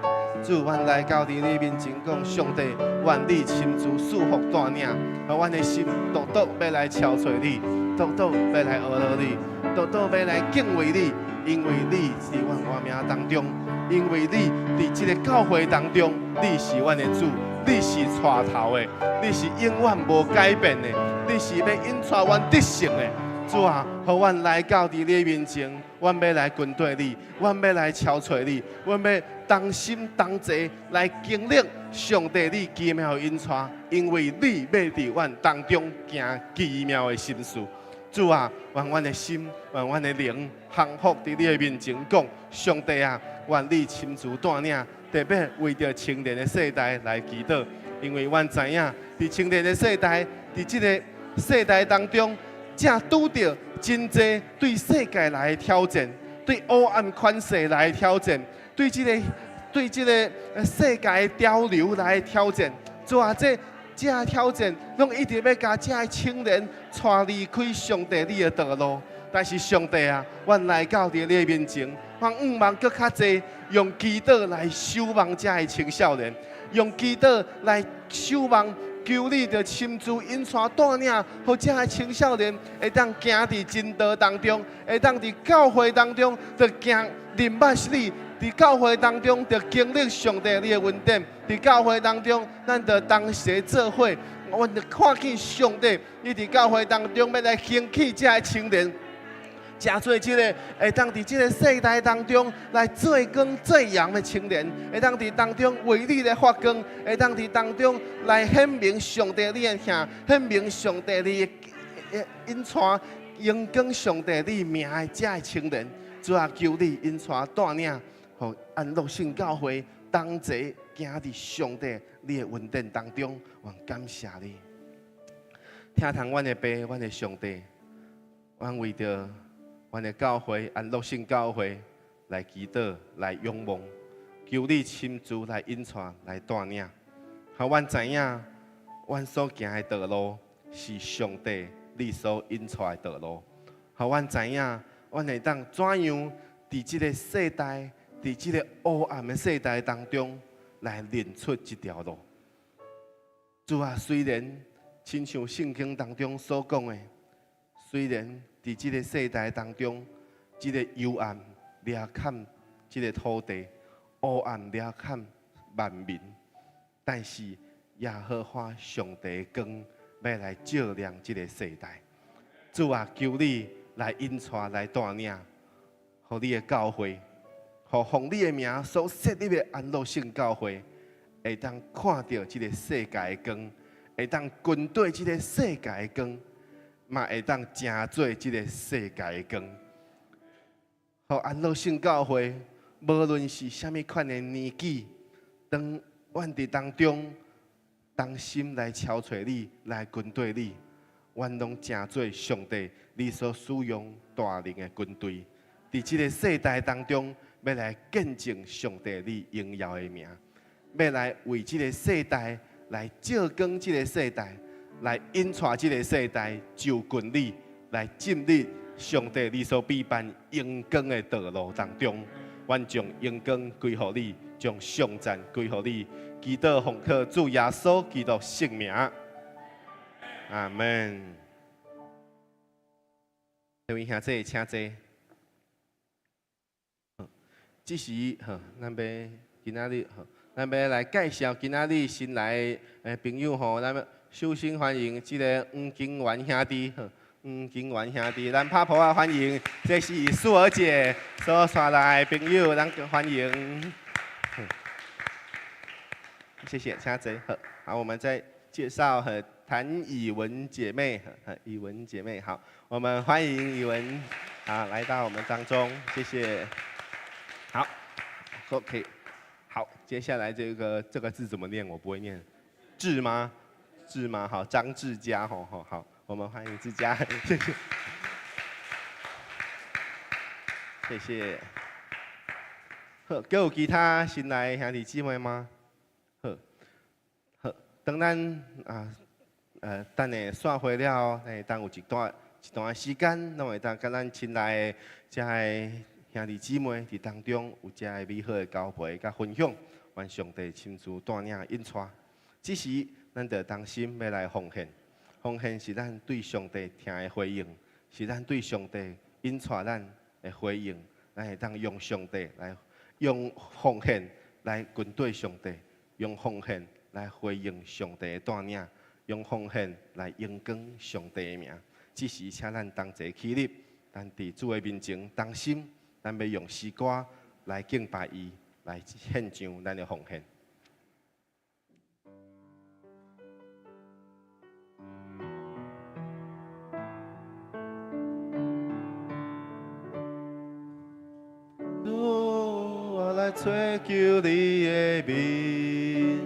主，阮來到佇你面前講，上帝，願你親自賜福帶領，予阮的心獨獨欲來朝揣你，獨獨欲來學落你，獨獨欲來敬畏你，因為你佇阮活命當中，因為你佇這个教會當中，你是阮的主，你是帶頭的，你是永遠無改變的，你是欲引帶阮得勝的。主啊，予阮來到佇你的面前，阮欲來跟綴你，阮欲來朝揣你，阮欲同心同齊來經歷上帝你奇妙的引帶，因為你欲佇阮當中行奇妙的心事。主啊，願阮的心，願阮的靈降服佇你的面前，講上帝啊，願你親自帶領，特別為著青年的世代來祈禱，因為阮知影佇青年的世代，佇這个世代當中，正拄著真濟對世界來的挑戰，對黑暗權勢來的挑戰，對這个世界的潮流來的挑戰。主啊，這挑戰攏一直欲共遮的青年帶離開上帝你的道路。但是上帝啊，阮來到佇你的面前，阮向望閣較濟，用祈禱來守望遮的青少年，用祈禱來守望。求你著親自引帶帶領，予遮的青少年會當行佇真道當中，會當佇教會當中，著行認捌你，佇教會當中著經歷上帝你的恩典，佇教會當中，咱著同齊做伙，阮著看見上帝，伊佇教會當中欲來興起遮的青年。成做這个會當佇這个世代當中來做光做鹽的青年，會當佇當中為你來發光，會當佇當中來顯明上帝你的疼，顯明上帝你的引帶，榮光上帝你名的這个青年。主啊，求你引帶帶領，予安樂聖教會同齊行佇上帝你的恩典當中，阮感謝你。疼痛阮的爸，阮的上帝，阮為著阮的教會安樂聖教會來祈禱、來仰望，求你親自來引帶、來帶領，予阮知影，阮所行的道路是上帝你所引帶的道路，予阮知影，阮會當怎樣佇這个世代，佇這个黑暗的世代當中來認出這條路。主啊，雖然親像聖經當中所講的，雖然佇這个世代當中，這个幽暗掠冚這个土地，黑暗掠冚萬民，但是耶和華上帝的光欲來照亮這个世代。主啊，求你來引帶、來帶領，予你的教會，予奉你的名所設立的安樂聖教會，會當看著這个世界的光，會當跟綴這个世界的光，嘛會當成做這个世界的光。予安樂聖教會，無論是啥物款的年紀，當阮佇當中同心來朝揣你，來跟綴你，阮攏成做上帝你所使用大能的軍隊，佇這个世代當中，欲來見證上帝你榮耀的名，欲來為這个世代來照光這个世代，來引帶這个世代就近你，來進入上帝你所備辦榮光的道路當中。阮將榮光歸予你，將頌讚歸予你，祈禱奉靠主耶穌基督聖名，阿門。各位兄弟，請坐。這時，吼，咱欲今仔日，吼，咱欲來介紹今仔日新來的朋友吼，咱首先歡迎這个黃金元兄弟，黃金元兄弟，咱拍噗仔歡迎，這是素娥姐所帶來的朋友，咱歡迎。謝謝，請坐。好，好，我們再介紹和譚以文姐妹，以文姐妹，好，我們歡迎以文，啊，來到我們當中，謝謝。好，OK，好，接下來這個字怎麼念？我不會念，志嗎？志嗎？好，張志佳，吼吼，好，我們歡迎志佳，謝謝，謝謝。好，閣有其他新來的兄弟姊妹嗎？好，好，當咱啊，等下散會了後，會當有一段時間，攏會當佮咱親愛的遮个兄弟姊妹佇當中有遮个美好的交陪佮分享，願上帝親自帶領引帶。這時，咱就同心欲來奉獻，奉獻是咱對上帝疼的回應，是咱對上帝引帶咱的回應，咱會當用上帝來用奉獻來跟綴上帝，用奉獻來回應上帝的帶領，用奉獻來榮光上帝的名。這時，請咱同齊起立，咱佇主的面前同心，咱欲用詩歌來敬拜伊，來獻上咱的奉獻。主，我來揣求你的面，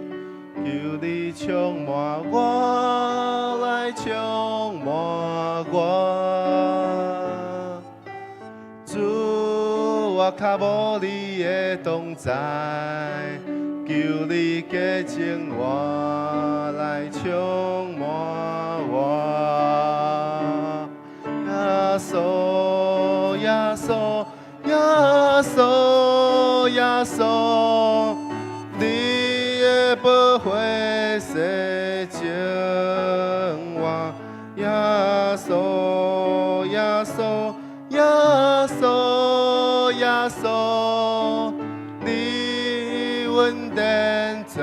求你充滿我，來充滿我。主，我較無你的同在，求你潔淨我，來充滿我。耶穌，耶穌，耶穌，耶穌，你的寶血洗淨我。耶穌，耶穌，耶穌，耶穌，你恩典做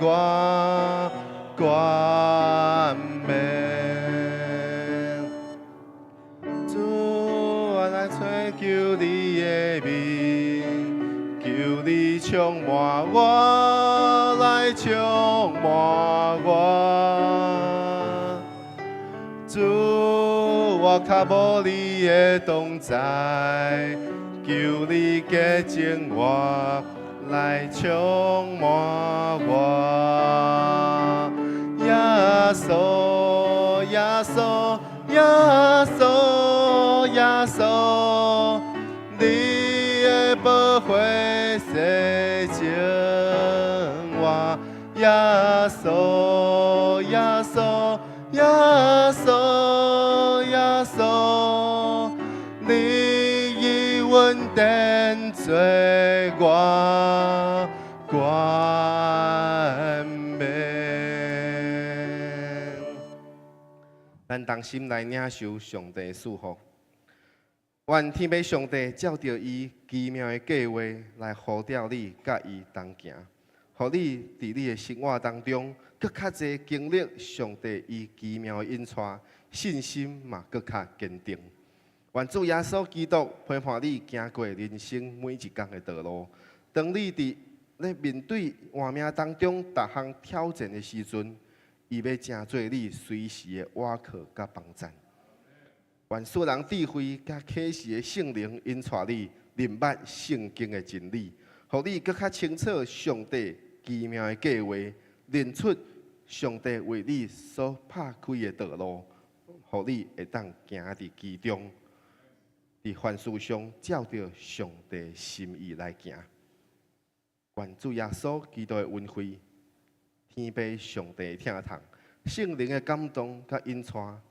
我冠冕。主，我充滿我，來充滿我。主，我較無你的同在，求你潔淨我，來充滿我。耶穌，耶穌，耶穌，耶穌，你的寶血洗淨我。耶穌，耶穌，耶穌，耶穌，你以恩典做我冠冕。咱同心來領受上帝賜福。願天父上帝照著伊奇妙的計劃來呼召你，佮伊同行，予你佇你的生活當中，閣較濟經歷上帝伊奇妙的引帶，信心嘛閣較堅定。願主耶穌基督陪伴你行過人生每一工的道路。當你佇咧面對活命當中逐項挑戰的時陣，伊欲成做你隨時的倚靠佮幫贊。願賜人智慧佮啟示的聖靈引帶你認捌聖經的真理，予你閣較清楚上帝奇妙的計劃，認出上帝為你所拍開的道路，予你會當行佇其中，佇凡事上照著上帝心意來行。願主耶穌基督的恩惠，天父上帝的疼痛，聖靈的感動佮引帶，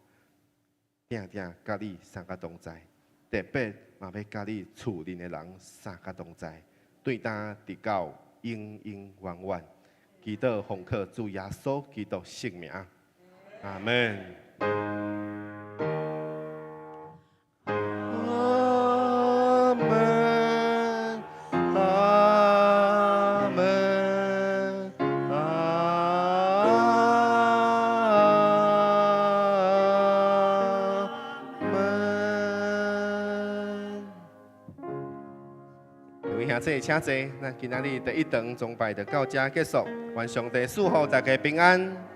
定定佮你三個同在，特別嘛欲佮你厝內的人三個同在，對今直到永永遠遠。祈禱奉靠主耶穌基督聖名，阿門。阿門，阿門，阿門。各位兄弟，請坐。咱今仔日第一堂崇拜就到這結束。願上帝賜福大家平安。